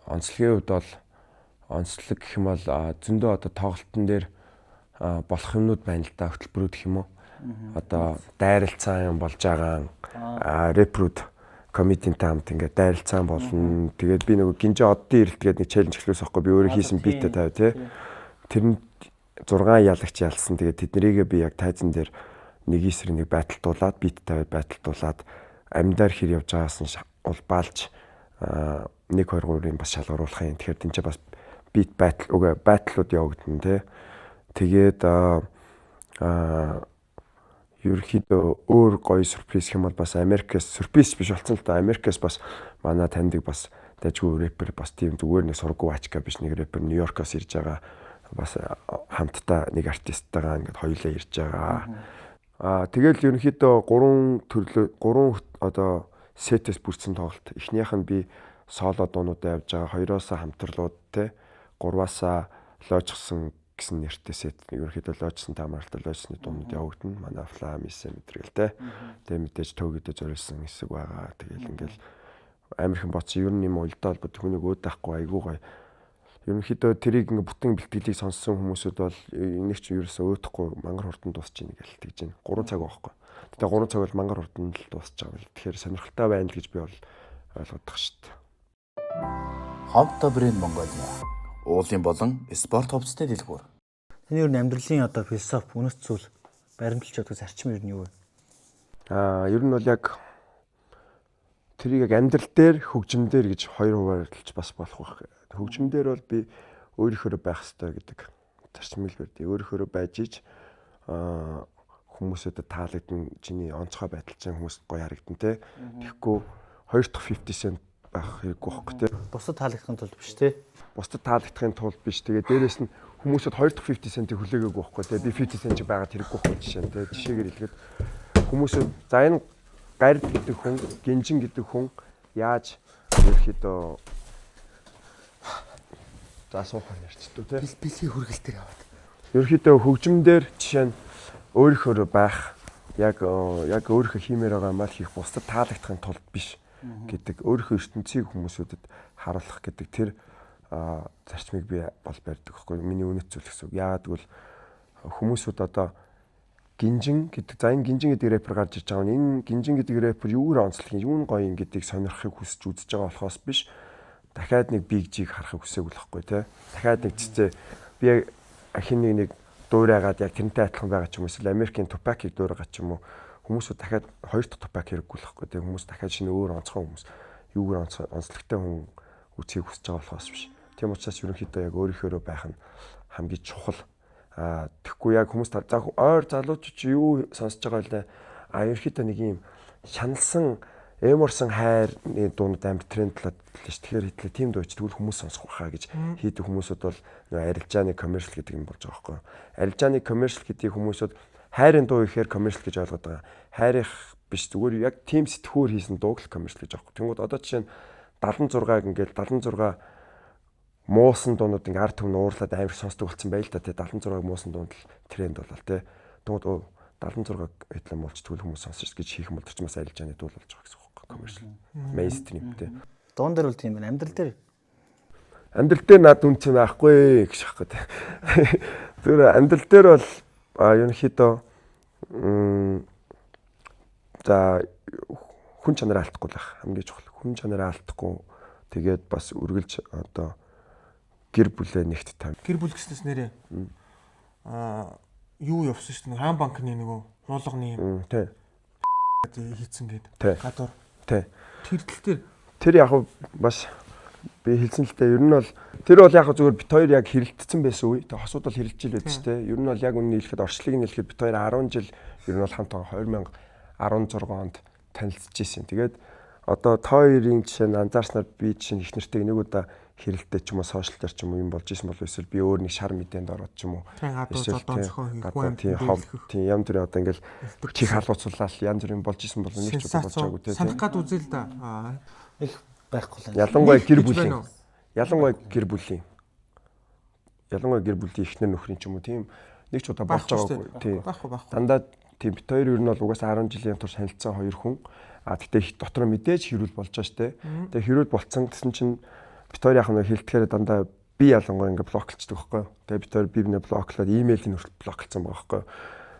Онцлогийн хувьд бол онцлог гэх юм бол зөндөө одоо тоглолтын дээр болох юмнууд байна л да, хөтөлбөрүүд гэх юм уу. Одоо дайралцаан юм болж байгаа, рэпрүүд комедиантай хамт ингээд дайралцаан болно. Тэгээд би нөгөө Гинжин оддын ирэлт гэдэг нэг challenge эхлүүлсэн байхгүй, би өөрөө хийсэн beat ээ тавь тий. Тэр нь 6 ялагч ялсан. Тэгээд тэднэрийгээ би яг тайзан дээр нэг эсрэг нэг battle дуулаад, beat тавиад battle дуулаад, амьдаар хэр явж байгаас нь улбаалж 1 2 3-ын бас шалгаруулах юм. Тэгэхээр тэн чинь бас beat battle үгүй battle ууд явагдана тий. Тэгээд аа ерөнхийдөө өөр гоё surprise гэх юм бол бас Америкээс surprise биш болсон л да. Америкээс бас манай таньдаг бас дажгүй рэпер, бас тийм зүгээр нэг сургуу ачка биш, нэг рэпер Нью-Йоркоос ирж байгаа. Бас хамтдаа нэг артисттайгаа ингээд хоёулаа ирж байгаа. Аа, тэгэл ерөнхийдөө гурван төрлөө, гурван одоо set ээс бүрдсэн тоглолт. Эхнийх нь би соло дуунуудаа явж байгаа. Хоёроосоо хамтарлууд те. Гурваасаа лоожсон гэсэн нэртэй set. Ерөнхийдөө лоожсон таамаарлалтай лоожсны дуунууд явагдана. Манай Флам исэн мэтрэл те. Тэгээ мэдээж төөгөдөө зориулсан хэсэг байгаа. Тэгэл ингээл амирхан боц ер нь юм уялдаа холбоотой хүнийг өөд байхгүй, айгуу гоё. Ерөнхийдөө тэрийг ингээ бүтэн бэлтгэлийг сонссон хүмүүсүүд бол энийг чи ерөөсөө өөдөхгүй, мангар хурдан дуусч ийн гэж тэгж байна. 3 цаг байхгүй. Гэтэ 3 цаг бол мангар хурдан л дуусч байгаа юм. Тэгэхээр сонирхолтой байна л гэж би бол ойлгодох шүү дээ. Хомто брэнд Монголиа. Уулын болон спорт хувцасны дэлгүүр. Таны ер нь амьдралын одоо философи, үнэт зүйл, баримталж явдаг зарчим ер нь юу вэ? Аа, ер нь бол яг тэрийг яг амьдрал дээр, хөгжим дээр гэж хоёр хуваарлж бас болох байх. Хөгжим дээр бол би өөрийнхөө байх ёстой гэдэг зарчим л барьд. Өөрийнхөө байж ич хүмүүсүүдэд таалагдана, чиний онцгой байдал чинь хүмүүст гоё харагдан те. Тэгэхгүй хоёр дахь 50 Cent байх хэрэггүй байхгүй те. Бусдад таалагдахын тулд биш те. Бусдад таалагдахын тулд биш. Тэгээ дээрэс нь хүмүүсүүд хоёр дахь 50 Cent-ийг хүлээгээгүй байхгүй те. Би 50 Cent байгаад хэрэггүй байхгүй жишээ нь те. Жишээгээр хэлэхэд хүмүүсүүд за энэ гард гэдэг хүн, гинжин гэдэг хүн Яаж ерөөхдөө за суухаар ярьчдүү те. Бэлгийн хүргэл дээр аваад. Ерөөхдөө хөгжим дээр жишээ нь өөрийнхөө байх яг яг өөрийнхөө хиймээр байгаа юмаа л хийх, бусдад таалагдахын тулд биш гэдэг, өөрийнхөө ертөнцийг хүмүүсүүдэд харуулах гэдэг тэр зарчмыг би бол барьдаг байхгүй, миний үнэт зүйл гэсэн үг. Яагаад гэвэл хүмүүсүүд одоо Гинжин гэдэг, за энэ Гинжин гэдэг рэпер гарч ирж байгаа нь энэ Гинжин гэдэг рэпер юугаар онцлог юм, юу нь гоё юм гэдгийг сонирхохыг хүсэж үзэж байгаа болохоос биш, дахиад нэг Big G-г харахыг хүсээгүй л байхгүй те. Дахиад нэг цэцээ би яг хин нэг нэг дуурайгаад яг тэрнтэй адилхан байгаа ч юм уу, эсвэл Америкийн Tupac-ыг дуурайгаад ч юм уу, хүмүүсүүд дахиад хоёр дахь Tupac хэрэггүй л байхгүй те. Хүмүүс дахиад шинэ өөр онцгой хүмүүс, юугаар онцлогтой хүн үзхийг хүсэж байгаа болохоос биш. Тийм учраас ерөнхийдөө яг өөрийнхөөрөө байх нь хамгийн чухал. Аа, тэгэхгүй яг хүмүүс за ойр залуучууд чи юу сонсож байгаа вэ? А ерөнхийдөө нэг юм шаналсан эморсон хайрны дуунууд амар трендлээд л ш. Тэгэхээр хэтлээ тийм дуу ч тэгвэл хүмүүс сонсох байхаа гэж хийдэг хүмүүсүүд бол нөгөө арилжааны commercial гэдэг юм болж байгаа байхгүй юу? Арилжааны commercial гэдгийг хүмүүсүүд хайрын дуу ихээр commercial гэж ойлгоод байгаа. Хайрых биш, зүгээр яг тийм сэтгүүр хийсэн дууг л commercial гэж аахгүй. Тэнгүүд одоо жишээ нь 76-г ингээл 76 муусан дуунууд ингээ ард түмэн уурлаад амар сонсдог болсон байл та тий. 76-г муусан дуунд л тренд болол тий. Тэнгүүд өө 76-г хэтлээ муулч тэгвэл хүмүүс сонсож гэж хийх юм бол тэр чинь бас арилжааны дуу болж байгаа гэсэн үг байхгүй, commercial mainstream тий. Дуун дээр бол тийм байна. Амьдрал дээр Амьдрал дээр над үн тийм байхгүй гэж аахгүй тий. Зүгээр амьдрал дээр бол ерөнхийдөө за хүн чанараа алдахгүй л байх хамгийн чухал. Хүн чанараа алдахгүй, тэгээд бас үргэлж одоо гэр бүлээ нэгт тань. Гэр бүл гэснээс нэрээ. Юу явсан шүү дээ. Хаан банкны нөгөө хуулганы юм Тий. хийцэн гээд Тий. гадуур. Тий. Тэр тал дээр Тэр яг бас би хэлсэн л дээ. Ер нь бол тэр бол яг зүгээр бит хоёр яг хэрэлдсэн байсан үе. Тэг хосууд бол хэрэлдэж л байсан шүү дээ. Ер нь бол яг үнэн хэлэхэд, орчлыг нь хэлэхэд бит хоёр 10 жил ер нь бол хамт байгаа, 2016 онд танилцж ирсэн. Тэгээд одоо та хоёрын жишээ нь анзаарснаар би жишээ нь их нэртэйг нэг удаа хэрэлдээ ч юм уу social дээр ч юм уу юм болж исэн бол эсвэл би өөр нэг шар мэдээнд ороод ч юм уу Тийм, гадуур эсвэл зодон тийм, зохион хийх, гадуур хүн амьтан тийм хов дээрлэх. тийм янз бүрийн одоо ингээл чих халууцуулаад янз бүрийн болж исэн бол нэг ч удаа болж байгаагүй те. Санах гад үзэл да. Их байхгүй л. Ялангуяа Нэг гэр гэж бүлийн байна уу? ялангуяа гэр бүлийн эхнэр нөхрийн ч юм уу тийм нэг ч удаа болж Байхгүй шүү байгаагүй дээ. тийм. Байхгүй, байхгүй. Дандаа тийм бит хоёр ер нь бол угаасаа 10 жилийн турш танилцсан хоёр хүн. А тэгтээ дотор мэдээж хэрүүл болж байгаа штэ. Тэгээ хэрүүл болцсон гэсэн чинь бит хоёр яг нэг хэлтгэхээр дандаа би ялангуяа ингээ блоклцдаг байхгүй юу. Тэгээ бит хоёр би бинэ блоклоод имэйлийн хүртэл блоклцсан байгаа байхгүй юу.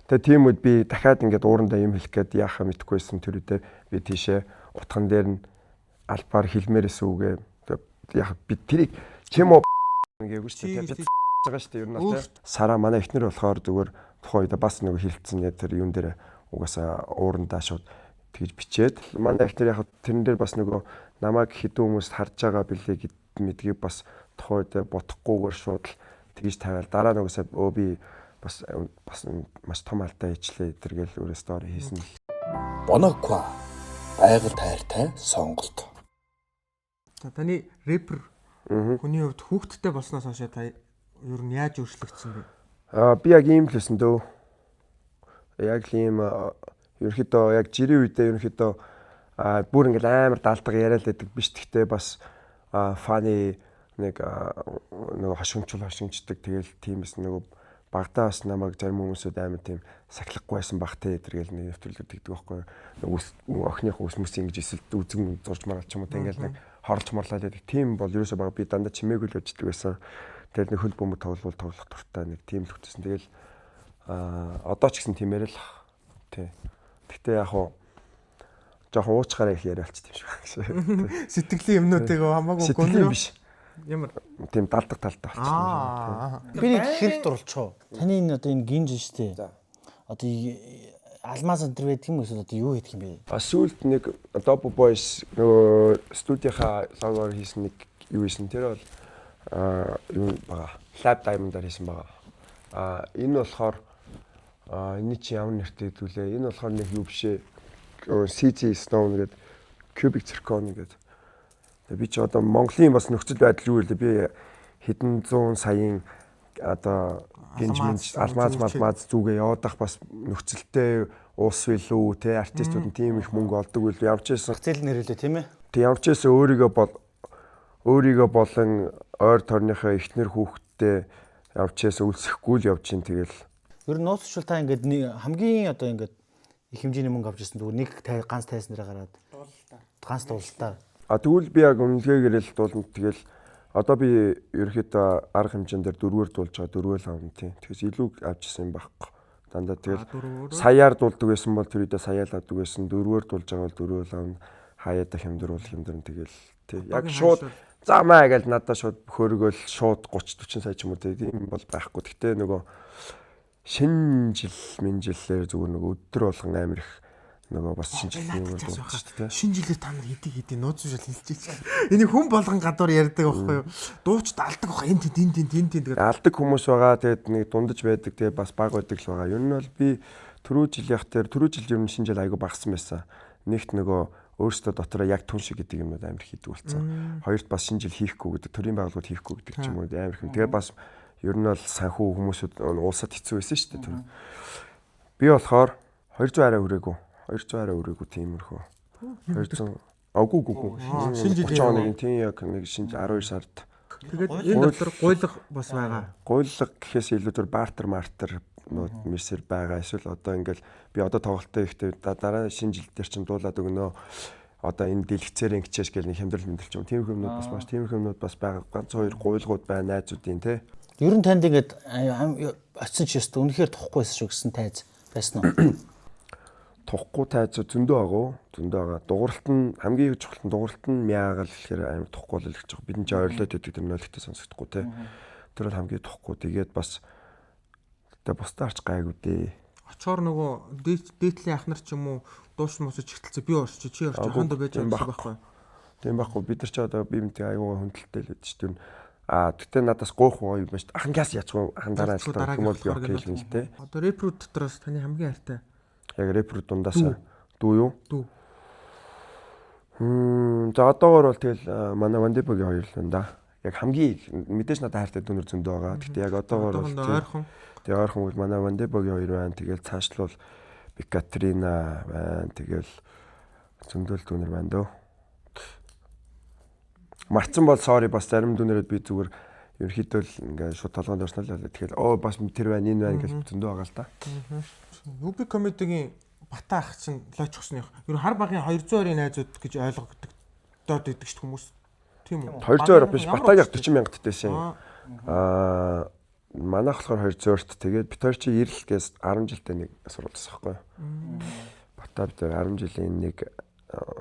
Тэгээ тийм үед би дахиад ингээд уурандаа юм хэлэх гээд яахаа мэдэхгүйсэн тэр үедээ би тийшээ утган дээр нь албаар хэлмээрээс үгээ. Тэгээ яг би тэрийг чим үү гээгүй шүү дээ. Би байгаа шүү дээ ер нь бол тий. Сараа манай эхнэр болохоор зүгээр тухайн үед бас нэг хилцэн яг тэр юун дээр угаасаа уурандаа шууд тэгж бичээд манай эхнэр яг тэрэн дээр бас нөгөө намайг хэдэн хүмүүс харж байгаа билээ гэд мэдгийг бас тухайн үед бодохгүйгээр шууд л тэгж тавиал дараа нөгөөсөө өө би бас бас маш том алдаа хийчлээ тэргээл өөрөө story хийсэн л. Боноква байгаль хайртай сонголт. За, таны рэпер хүний хувьд хүүхэдтэй болсноос хойш та ер нь яаж өөрчлөгдсөн бэ? Аа, би яг ийм л байсан дөө. Яг л ийм ерөнхийдөө яг жирийн үедээ ерөнхийдөө бүр ингээл амар даалдага яриад байдаг биш. Гэхдээ бас funny нэг нөгөө хошигчул хошигчдаг. Тэгэл тийм байсан, нөгөө багтаа бас намайг зарим хүмүүсүүд амар тийм сахилахгүй байсан бах те тэргээл нэг нэвтрүүлэг тэгдэг байхгүй юу. Нэг ус охиных ус мүс ингэж эсэлт үзэн зурж маргаал ч юм уу те ингээл нэг хорлж морлаад байдаг. Тийм бол ерөөсөө баг би дандаа чимээгүй л явждаг байсан. Тэгэл нэг хөл бөмбөг тоглол тоглох дуртай нэг тийм л хөтөсөн. Тэгэл одоо ч гэсэн тиймээр л тий. Гэхдээ яг хуу жоохон уучгаараа их яриа болчих юм шиг байна. Сэтгэлийн юмнуудыг хамаагүй Сэтгэлийн биш. Ямар Тийм далдаг талтай болчих юм шиг. Би нэг хэрэг дурлцоо. Таны энэ одоо энэ гинж шүү дээ. Одоо алмаз энэ төр байдаг юм эсвэл одоо юу хийх юм бэ? А сүүлд нэг Adobe Boys нөгөө студийнхаа логоор хийсэн нэг юу хийсэн. Тэр бол юу байгаа. Lab Diamond-аар хийсэн байгаа. А энэ болохоор энэ чи ямар нэртэй гэдэг лээ. Энэ болохоор нэг юу биш ээ. CG Stone гэдэг, Cubic Zircon гэдэг. Тэгээ би чи одоо Монголын бас нөхцөл байдал юу вэ? Би хэдэн зуун саяын одоо гинж минж алмаз малмаз зүгээ яваадах бас нөхцөлтэй уус билүү те, артистууд нь тийм их мөнгө олдог билүү ямар ч байсан Зах зээл нэрэлээ тийм ээ. Тэг ямар ч байсан өөрийгөө болон ойр тойрныхоо эхнэр хүүхэдтэй ямар ч байсан үлсэхгүй л явж чинь тэгэл. Ер нь нууцчул та ингээд хамгийн одоо ингээд их хэмжээний мөнгө авч ирсэн зүгээр нэг ганц тайсан дээр гараад ганц дуулалтаар. А тэгвэл би яг үнэлгээгээр л дуулна. Тэгэл одоо би ерөөхдөө арга хэмжээнд дээр дөрвөөр дуулж байгаа, дөрвөөр л авна тийм. Тэгэхээр илүү авч ирсэн юм байхгүй. Дандаа тэгэл саяар дуулдаг байсан бол тэр үедээ саяар л авдаг байсан. Дөрвөөр дуулж байгаа бол дөрвөөр л авна. Хаяада хямдэр бол хямдэрн тэгэл тий. Яг шууд замаа гэж надад шууд хөргөөл шууд 30 40 сая ч юм уу тийм бол байхгүй. Гэтэ нөгөө шинэ жил мэн жилээр зүгээр нөгөө өдөр болгон амар их нөгөө бас шинэ жилийн юм бол шүү дээ. Шинэ жилээр та нар хэдий хэдий нууц шал хэлчихэж. Энийг хүн болгон гадуур ярьдаг байхгүй юу? Дуучид алдаг баха энэ тэнд энэ тэнд энэ тэнд гэдэг. Алдаг хүмүүс байгаа. Тэгээд нэг дундаж байдаг. Тэгээд бас баг байдаг л байгаа. Ер нь бол би түрүү жилийнх дээр түрүү жил ер нь шинэ жил айгүй багассан байсан. Нэгт нөгөө өөрөөсөө дотроо яг түн шиг гэдэг юмнууд амар хийдэг болсон. Хоёрт бас шинэ жил хийхгүй гэдэг, төрийн байгууллагууд хийхгүй гэдэг ч юм уу амар их юм. Тэгээд бас ер нь бол санхүү хүмүүсүүд улсад хэцүү байсан шүү дээ тэр. Би болохоор 200 арай хүрээгүй. 200 арай хүрээгүй тиймэрхүү. 200 агуу гүгүү. Шинэ жилийн 31 тийм яг нэг шинэ 12 сард. Тэгээд энэ дотор гуйлга бас байгаа. Гуйлга гэхээс илүү зүр бартер мартер нууд мэрсэр байгаа. Эсвэл одоо ингээл би одоо тоглолтоо ихтэй дараа шинэ жил дээр чинь дуулаад өгнө. Одоо энэ дэлгэцээр ингэчээш гэл нэг хямдрал мэндрэл ч юм. Тиймэрхүү юмнууд бас маш тиймэрхүү юмнууд бас байгаа. Ганц хоёр гуйлгууд байна найзуудын те. Ер нь танд ингээд очисон ч ёстой үнэхээр тухгүй байсан шүү гэсэн тайз байсан уу? Тухгүй тайз зөндөө байгаа уу? Зөндөө байгаа. Дугууралт нь хамгийн чухал нь дугууралт нь мяагаал гэхээр амар тухгүй л гэж байгаа. Бид энэ ч ойрлоод байдаг тэр нөлөгтэй сонсогдохгүй те. Тэр бол хамгийн тухгүй. Тэгээд бас тэгээ бусдаа арч гайгүй дээ. Очоор нөгөө дээдлийн ах нар ч юм уу дууш муусаж ихтэлцээ би орч чи орч хондоо байж байгаа байхгүй. Тийм байхгүй. Бид нар ч одоо би мэдээ аюу хүндэлтэй л байдаг шүү дээ. А тэгтээ надаас гуйх уу юм байна шүү. Ахангаас яцгүй ахан дараа ажиллах юм бол окей л юм л те. Одоо рэпрүүд дотроос таны хамгийн хайртай. Яг рэпрүүд дундаас дүү юу? Дүү. За одоогор бол тэгэл манай Вандибогийн хоёр л байна да. Яг хамгийн мэдээж надад хайртай дүүнер зөндөө байгаа. Тэгтээ яг одоогор бол ойрхон. Тэгээ ойрхон бол манай Вандибогийн хоёр байна. Тэгэл цаашлуул Бикатрина байна. Тэгэл зөндөл дүүнер байна дөө. Марцсан бол sorry бас зарим дүүнерүүд би зүгээр ерөнхийдөө л ингээ шууд толгоонд орсноо л тэгэхээр оо бас тэр байна энэ байна гэж зөндөө байгаа л та. UB comedy-гийн Бата ах чинь лойчгсных. Ер нь хар багын 220-ын найзууд гэж ойлгогддог доод идэг шүү хүмүүс. Тийм үү? 220 биш Батагийн 40 мянга тэтэйсэн. Аа манайх болохоор 220-т тэгээд бит хоёр чи ирэл гэс 10 жилдээ нэг сурвалжсан байхгүй юу? Бата бит хоёр 10 жилийн нэг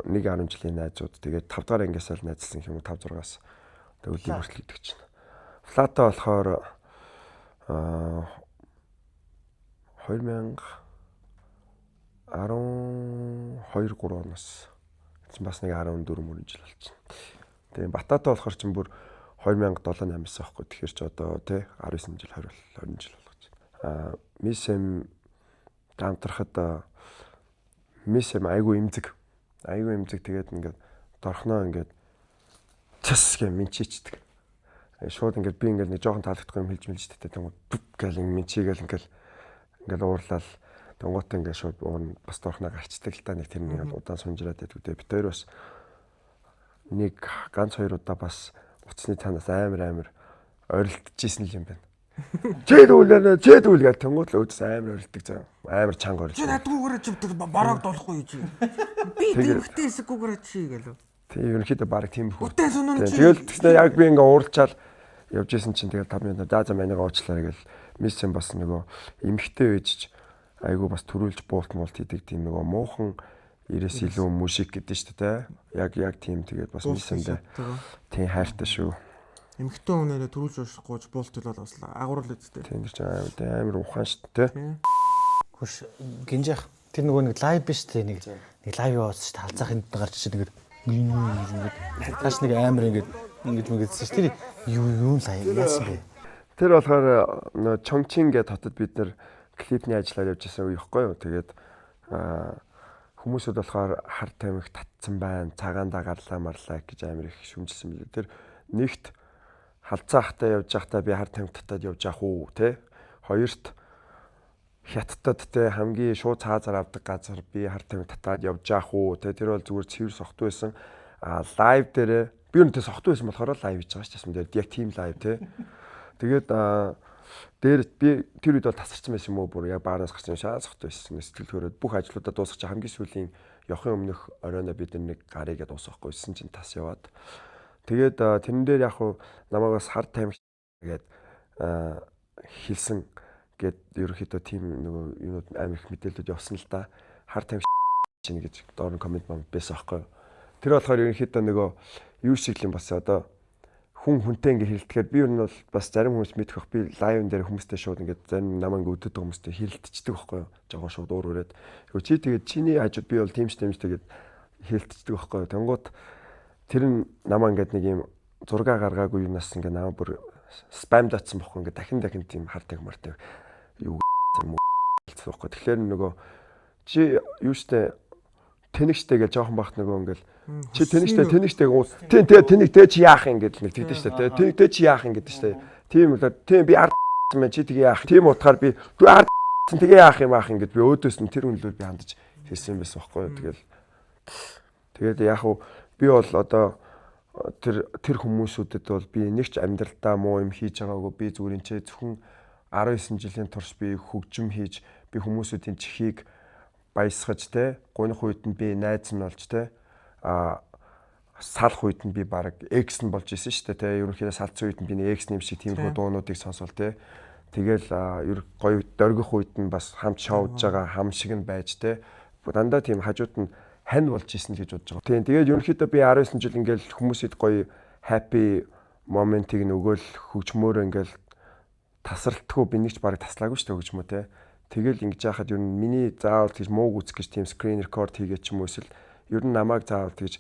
10 жилийн найзууд тэгээд 5 дахь ангиас л найзлсан юм уу 5 6-аас тэгээд өдний хүртэл гэдэг чинь. Флата болохоор 2012 3 оноос чинь бас нэг 14 мөрөн жил болчихно. Тэгээ Батата болохоор чинь бүр 2007 8-аас аахгүй. Тэгэхээр ч одоо тий 19 жил 20 20 жил болгож байна. Аа Мисэм дамтрахад Мисэм айгүй эмзэг. Айгүй эмзэг тэгээд ингээд дорхноо ингээд цас гэ минчичдэг. Шууд ингээд би ингээд нэг жоохон таалагдахгүй юм хэлж мэлж тэтэ тэнгууд бүп гэл минчигээл ингээд ингээд уурлал тэнгуут ингээд шууд уурн бас дорхноо гарчдаг л та нэг тэр нэг удаан сунжраад байдаг. Тэгээ бит хоёр бас нэг ганц хоёр удаа бас утасны цаанаас амар орилдчихсэн л юм байна. Чэд үлээ чэд үл гэх тэнгуут л өөдөөс амар орилдог заа. Амар чанга орилдог. Чи надгүйгээр чи бараг дуулахгүй юу чи. Би дэмхтэй хэсэггүйгээр чи гэлөө. Тэг ерөнхийдөө баг тийм хүү. Үтэй сонин чи. Тэгэл тэгснэ яг би ингээ ууралчаал явж исэн чинь тэгэл 5 минут за манайгаа уучлаарай гэл мисс юм бас нөгөө эмхтэй байж айгу бас төрүүлж буулт муулт хийдэг тийм нөгөө муухан ирээс илүү мужик гэдэг шүү дээ. Яг тийм тэгээд бас мисс юм дээ. Тийм хайртай шүү. Эмхтэй хүнээрээ төрүүлж уушгүйж буулт бол бас агуурлаа үстэй. Тийм тэр чинь амар ухаан шүү дээ. Хөш гинжих тэр нөгөө нэг лайв биш үү нэг лайв явуулсан шүү дээ. Халзаах энд гарч ирсэн нэг ингээд тааш нэг амар ингээд ингэж мэгдсэн шүү. Тэр юу лайв яасан бэ? Тэр болохоор нөгөө Чончин гэдэг хотод бид нэр клипний ажиллаар явж байсан үе ихгүй юу. Тэгээд хүмүүсүүд болохоор хар тамхи татсан байна, цагаандаа гарлаа марлаа гэж амар их шүмжилсэн билээ. Тэр нэгт халзаахтай явж байхдаа би хар тамхи татаад явж яах уу те. Хоёрт хятадд те хамгийн шууд цаазаар авдаг газар би хар тамхи татаад явж яах уу те. Тэр бол зүгээр цэвэр сохтуу байсан. А live дээрээ би өнөөдөр сохтуу байсан болохоор live хийж байгаа шүү дээ. Дээр яг team live те. Тэгээд дээр би тэр үед бол тасарсан байсан юм уу, бүр яг баараас гарсан юм шаа сохтуу байсан. Сэтгэл хөөрөөд бүх ажлуудаа дуусгах чинь хамгийн сүүлийн явахын өмнөх оройно бид нэг гарыг дуусгахгүй байсан чинь тас яваад. Тэгээд тэрэн дээр яг хуу намайг бас хар тамхи гээд хэлсэн гэд ерөнхийдөө тийм нөгөө юунууд амар их мэдээлэлүүд явсан л да. Хар тамхи чинь гэж доор нь comment мам байсан аахгүй. Тэр болохоор ерөнхийдөө нөгөө юу шиг юм бас одоо хүн хүнтэй ингээ хэрэлдэхээр би ер нь бол бас зарим хүмүүс мэдэх бах, би live дээр хүмүүстэй шууд ингээ зарим намаа ингээ өдөд хүмүүстэй хэрэлдчихдэг байхгүй юу. Жогон шууд уур үрээд. Тэгвэл чи тэгээд чиний хажууд би бол тийм ч тэгээд хэрэлдчихдэг байхгүй юу. Тэнгуут тэр нь намаа ингээд нэг юм зураг гаргаагүй юунаас ингээ намаа бүр spam даацсан байхгүй, ингээ дахин дахин тийм хар таг мартай юу юм уу байхгүй. Тэгэхээр нөгөө чи юу штэ тэнэг штэ гэж жоохон бахт нөгөө ингээл чи тэнэг штэ тэнэг штэ тийм тэгээ тэнэг тэ чи яах юм гэдэл нэг тэгдэж штэ тэнэг тэ чи яах юм гэдэг штэ. Тийм л тийм би ард мэн чи тэгээ яах тийм утгаар би ард тэгээ яах юм аах юм гэд би өөдөөс нь тэр үнэлүүд би хандаж хэлсэн юм байсан байхгүй юу. Тэгэл тэгээд яг уу би бол одоо тэр хүмүүсүүдэд бол би нэг ч амьдралдаа муу юм хийж байгаагүй, би зүгээр энэ ч зөвхөн 19 жилийн турш би хөгжим хийж би хүмүүсүүдийн чихийг баясгаж те гуних үед нь би найз нь болж те а салах үед нь би баг экс нь болж исэн шүү дээ те. Ерөнхийдөө салцсан үед нь би нэг экс нэм шиг тиймэрхүү дуунуудыг сонсвол те. Тэгэл ер гоё дөргих үед нь бас хамт шоуж байгаа хам шиг нь байж те. Дандаа тийм хажууд нь хань болж исэн л гэж бодож байгаа. Тийм тэгээд ерөнхийдөө би 19 жил ингээл хүмүүсид гоё happy моментыг нь өгөөл хөгжмөөр ингээл тасралтгүй би нэг ч баг таслаагүй шүү дээ хөгжмөө те. Тэгэл ингэж яхад ер нь миний заавал тэгж мууг үзэх гэж тийм screen record хийгээд ч юм уу эсвэл ер нь намайг заавал тэгж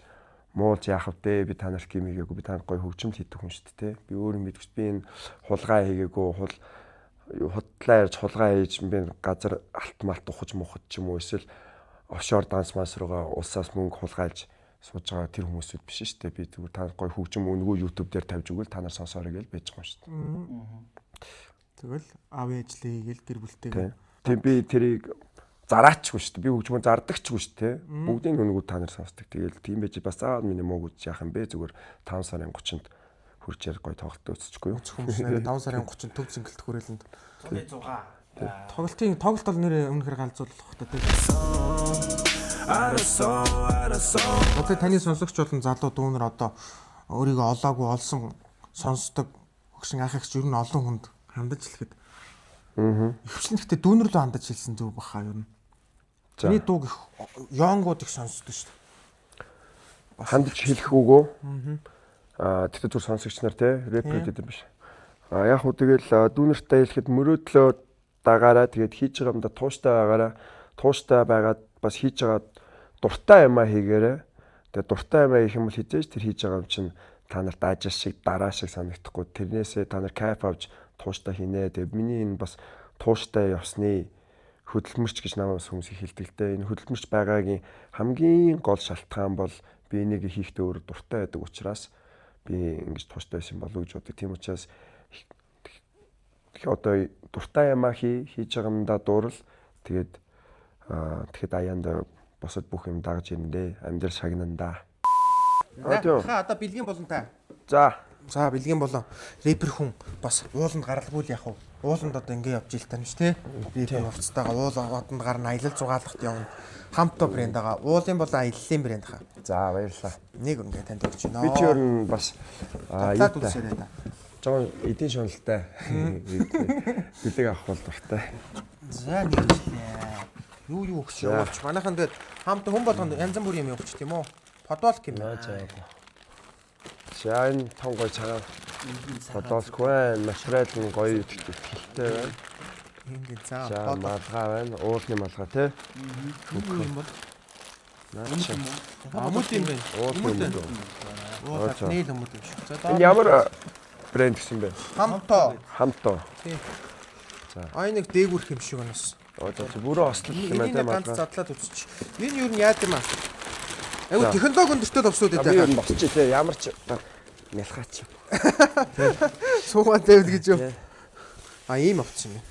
муулж яах вэ? Би та нарт юм хийгээгүй, би та нарт гоё хөгжимл хийдэг хүн шүү дээ. Би өөр юм мэдгүй, би энэ хулгай хийгээгүй, худлаа ярьж хулгай хийж би газар алт малт ухаж мухад ч юм уу эсвэл офшор данс манс руугаа улсаас мөнгө хулгайлж сууж байгаа тэр хүмүүсүүд биш шүү дээ. Би зүгээр та нарт гоё хөгжим үнэгүй YouTube дээр тавьж өгөөл та нар сонсоорой гэж байж байгаа юм шүү дээ. Тэгвэл аавын ажлыг хийгээл гэр бүлтэйгээ. Тийм би тэрийг зараачгүй шүү дээ. Би хөгжмөө зардагчгүй шүү дээ. Бүгдийн үнэгүй та нар сонсдог. Тэгэл тийм байж бас заавал миний мууг үзэж яах юм бэ? Зүгээр 5 сарын 30-нд хурж яар гоё тоглолт үзчихгүй юу? Хүмүүс нэрээ 5 сарын 30-нд төв зингэлт хүрээлэнд. 106. Тоглолтын тоглолт бол нэрээ үнэхээр галзуулах хэрэгтэй тийм. Одоо таны сонсогч болон залуу дүүнер одоо өөрийгөө олоогүй олсон сонсдог хөгшин ах эгч ер нь олон хүнд хандаж хэлэхэд. Ихэвчлэн гэхдээ дүүнер рүү хандаж хэлсэн зөв баха ер нь. Таны дууг их ёонгууд их сонсдог шүү дээ. Хандаж хэлэх үгөө. Аа тэгтээ зүр сонсогч нар те рэпер гэдэг биш. Аа яг хуу тэгэл дүүнертэй хэлэхэд мөрөөдлөө дагаараа тэгээд хийж байгаа юмдаа тууштай байгаараа, тууштай байгаад бас хийж байгаа дуртай юмаа хийгээрэй. Тэгээд дуртай юмаа хийх юм бол хизээж тэр хийж байгаа юм чинь та нарт ажил шиг дараа шиг санагдахгүй. Тэрнээсээ та нар кайф авч тууштай хийнэ. Тэгээд миний энэ бас тууштай явсны хөдөлмөрч гэж намайг бас хүмүүс их хэлдэг л дээ. Энэ хөдөлмөрч байгаагийн хамгийн гол шалтгаан бол би энийг хийхдээ өөр дуртай байдаг учраас би ингэж тууштай байсан болов уу гэж боддог. Тийм учраас одоо дуртай юмаа хийж байгаа юмдаа дуурал. Тэгээд тэгэхэд аяанд босод бүх юм дагж ирнэ дээ. Амьдрал шагнана да. За одоо бэлгийн болонтай. За. За бэлгийн болон рэпер хүн бас ууланд гаралгүй л яах вэ? Ууланд одоо ингэ явж ил тань ш тэ. Рэпер хувцастайгаа уул одонд гарна, аялал зугаалгад явна. Хамтаа брэнд байгаа. Уулын болон аяллаа брэнд хаа. За баярлалаа. Нэг ингэ танд өгч байна. Би чи ер нь бас татлаад үзсээрэй да. Жоон эдийн шуналтай. Бэлэг авах бол дуртай. За нэгчлээ. Юу өгч явуулч. Манайхан тэгээд хамт хүн болгонд янз бүрийн юм өгч тийм үү? Подволк юм байна. За энэ том гоё цагаан подволк байна. Материал нь гоё ихтэй байна. Ингээд за малгай байна. Уулны малгай тий. Юу юм бол? Өмд юм байна. Уулны өмд. Уулаад нийл өмд юм шиг. За энэ ямар брэнд гэсэн бэ? Хамтоо. Хамтоо. Тий. За. Ай нэг дээгүүрх юм шиг байна бас. Одоо бүрөө ослол юм байна тий малгай. Ганц задлаад үзчих. Энэ юу нь яад юм аа? Айгу технологи өндөртэй товсууд байдаг. Би юу босч тий ямар ч нялхаач. Суугаад байвал гэж юу? А ийм авчихсан юм.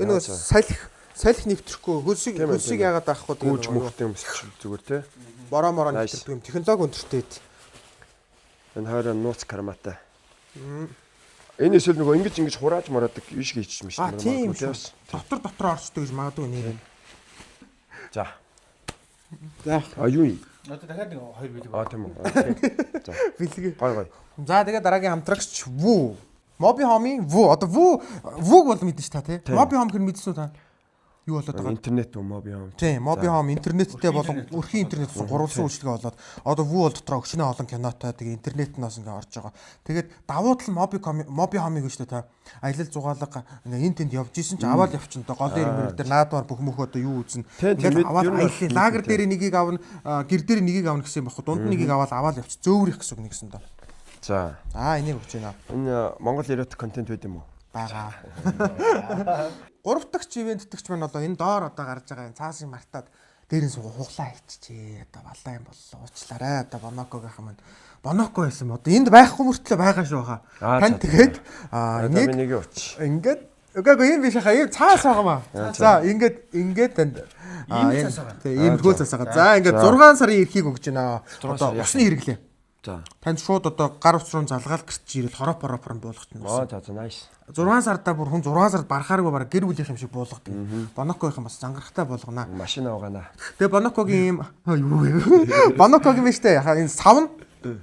Энэ нөгөө салхи Салхи нэвтрэхгүй, хөлсийг Тийм ээ, хөлсийг тийм ээ. яагаад авахгүй Гүүж мөхтэй өмсч зүгээр те. Бороо мороо Nice. нэвтэрдэг юм. Технологи өндөртэй. Энэ хойроо нууц карматай. Энэ эсвэл нөгөө ингэж ингэж хурааж мураадаг юу шиг хийчих юм шиг. А тийм тий шүү. бас. Дотор дотор орчдөг гэж магадгүй нэр. За. За. А юу юм? Одоо дахиад нэг хоёр бэлэг. А тийм үү. А, тий. За. Бэлэг. Гой гой. За тэгээ дараагийн хамтрагч Ву. Mobi Home-ийн Ву. Одоо Ву Вуг бол мэднэ ш та тий. Mobi Home хэр мэдсэн үү та? Юу болоод байгаа? Интернет үү моби юм. Тийм, Mobi Home интернеттэй болон өрхийн интернет болсон гурвалсан үйлчилгээ болоод одоо Ву бол дотроо өчнөө олон кинотой тэгээ интернет нь бас ингээ орж байгаа. Тэгээд давуу тал нь Mobi Mobi Home-ыг шүү дээ та. Аялал зугаалга ингээ эн тэнд явж исэн ч аваад явчихна доо. Гол ирмэр дээр наадмаар бүх мөх одоо юу үзнэ. Тийм, тийм, Ингээл аваад ер нь бол аяллаа. Лагер дээр нэгийг авна, гэр дээр нэгийг авна гэсэн юм баггүй. Дунд нь нэгийг аваад аваад явчих. Зөөврөх гэсэн үг нэгсэн доо. За. За энийг өгч байна. Энэ Монгол эротик контент байд юм уу? Байгаа. Гурав дахь ивент дэгч маань одоо энэ доор одоо гарч байгаа энэ цаасын мартаад дээр нь сууга хуглаа хийчихээ. Одоо балаа юм боллоо. Уучлаарай. Одоо Бонокогийнхан маань Боноко байсан одоо энд байхгүй мөртлөө байгаа шүү хаа. Аа, Тань за, тэгээд аа Одоо энийг би нэг уч. ингээд үгүй үгүй ийм биш хаа. Ийм цаас байгаа маа. За ингээд ингээд танд аа Ийм цаас байгаа. Тийм ийм хөө цаас байгаа. За ингээд 6 сарын эрхийг өгч байна. Одоо сарын усны хэрэглээ. За. Танд шууд одоо гар утас руу залгаал гэрч ирэл хороо поропор буулгах нь. Аа за за nice. 6 сарда бүр хүн 6 сард барахааргүй бараг гэр бүлийнх юм шиг буулгадаг. Бонокогийнхан бас зангарахтай болгоно. Машин авгаана. Тэгээ Бонокогийн юм юу вэ? Бонокогийн биш үү? Яхаа энэ савн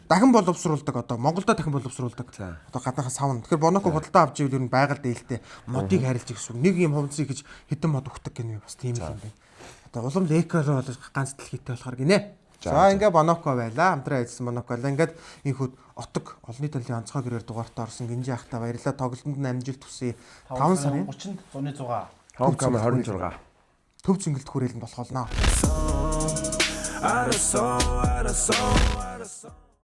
дахин боловсруулдаг одоо Монголдо дахин боловсруулдаг. Одоо гадныхан савн. Тэгэхээр Боноко худалдаа авч ивэл ер нь байгаль дээлтэй модыг харилж гэсэн үг. Нэг юм хувцсыг гэж хэдэн мод өгдөг гэнэ бас тийм л юм байна. Одоо улам лекор бол ганц дэлхийтэй болохоор гинэ. За ингээ Боноко байлаа. Хамтран ажилласан Боноко байлаа. Ингээд инхүүд отог олонний талын онцгой гэрээр дугаартаа орсон Гинжи ахта баярлалаа. Тоглолтод нь амжилт хүсье. 5 сарын 30-нд 106. Homecoming 26. төв цэнгэлт хүрээлэнд болох болно. Арасан, арасан, арасан.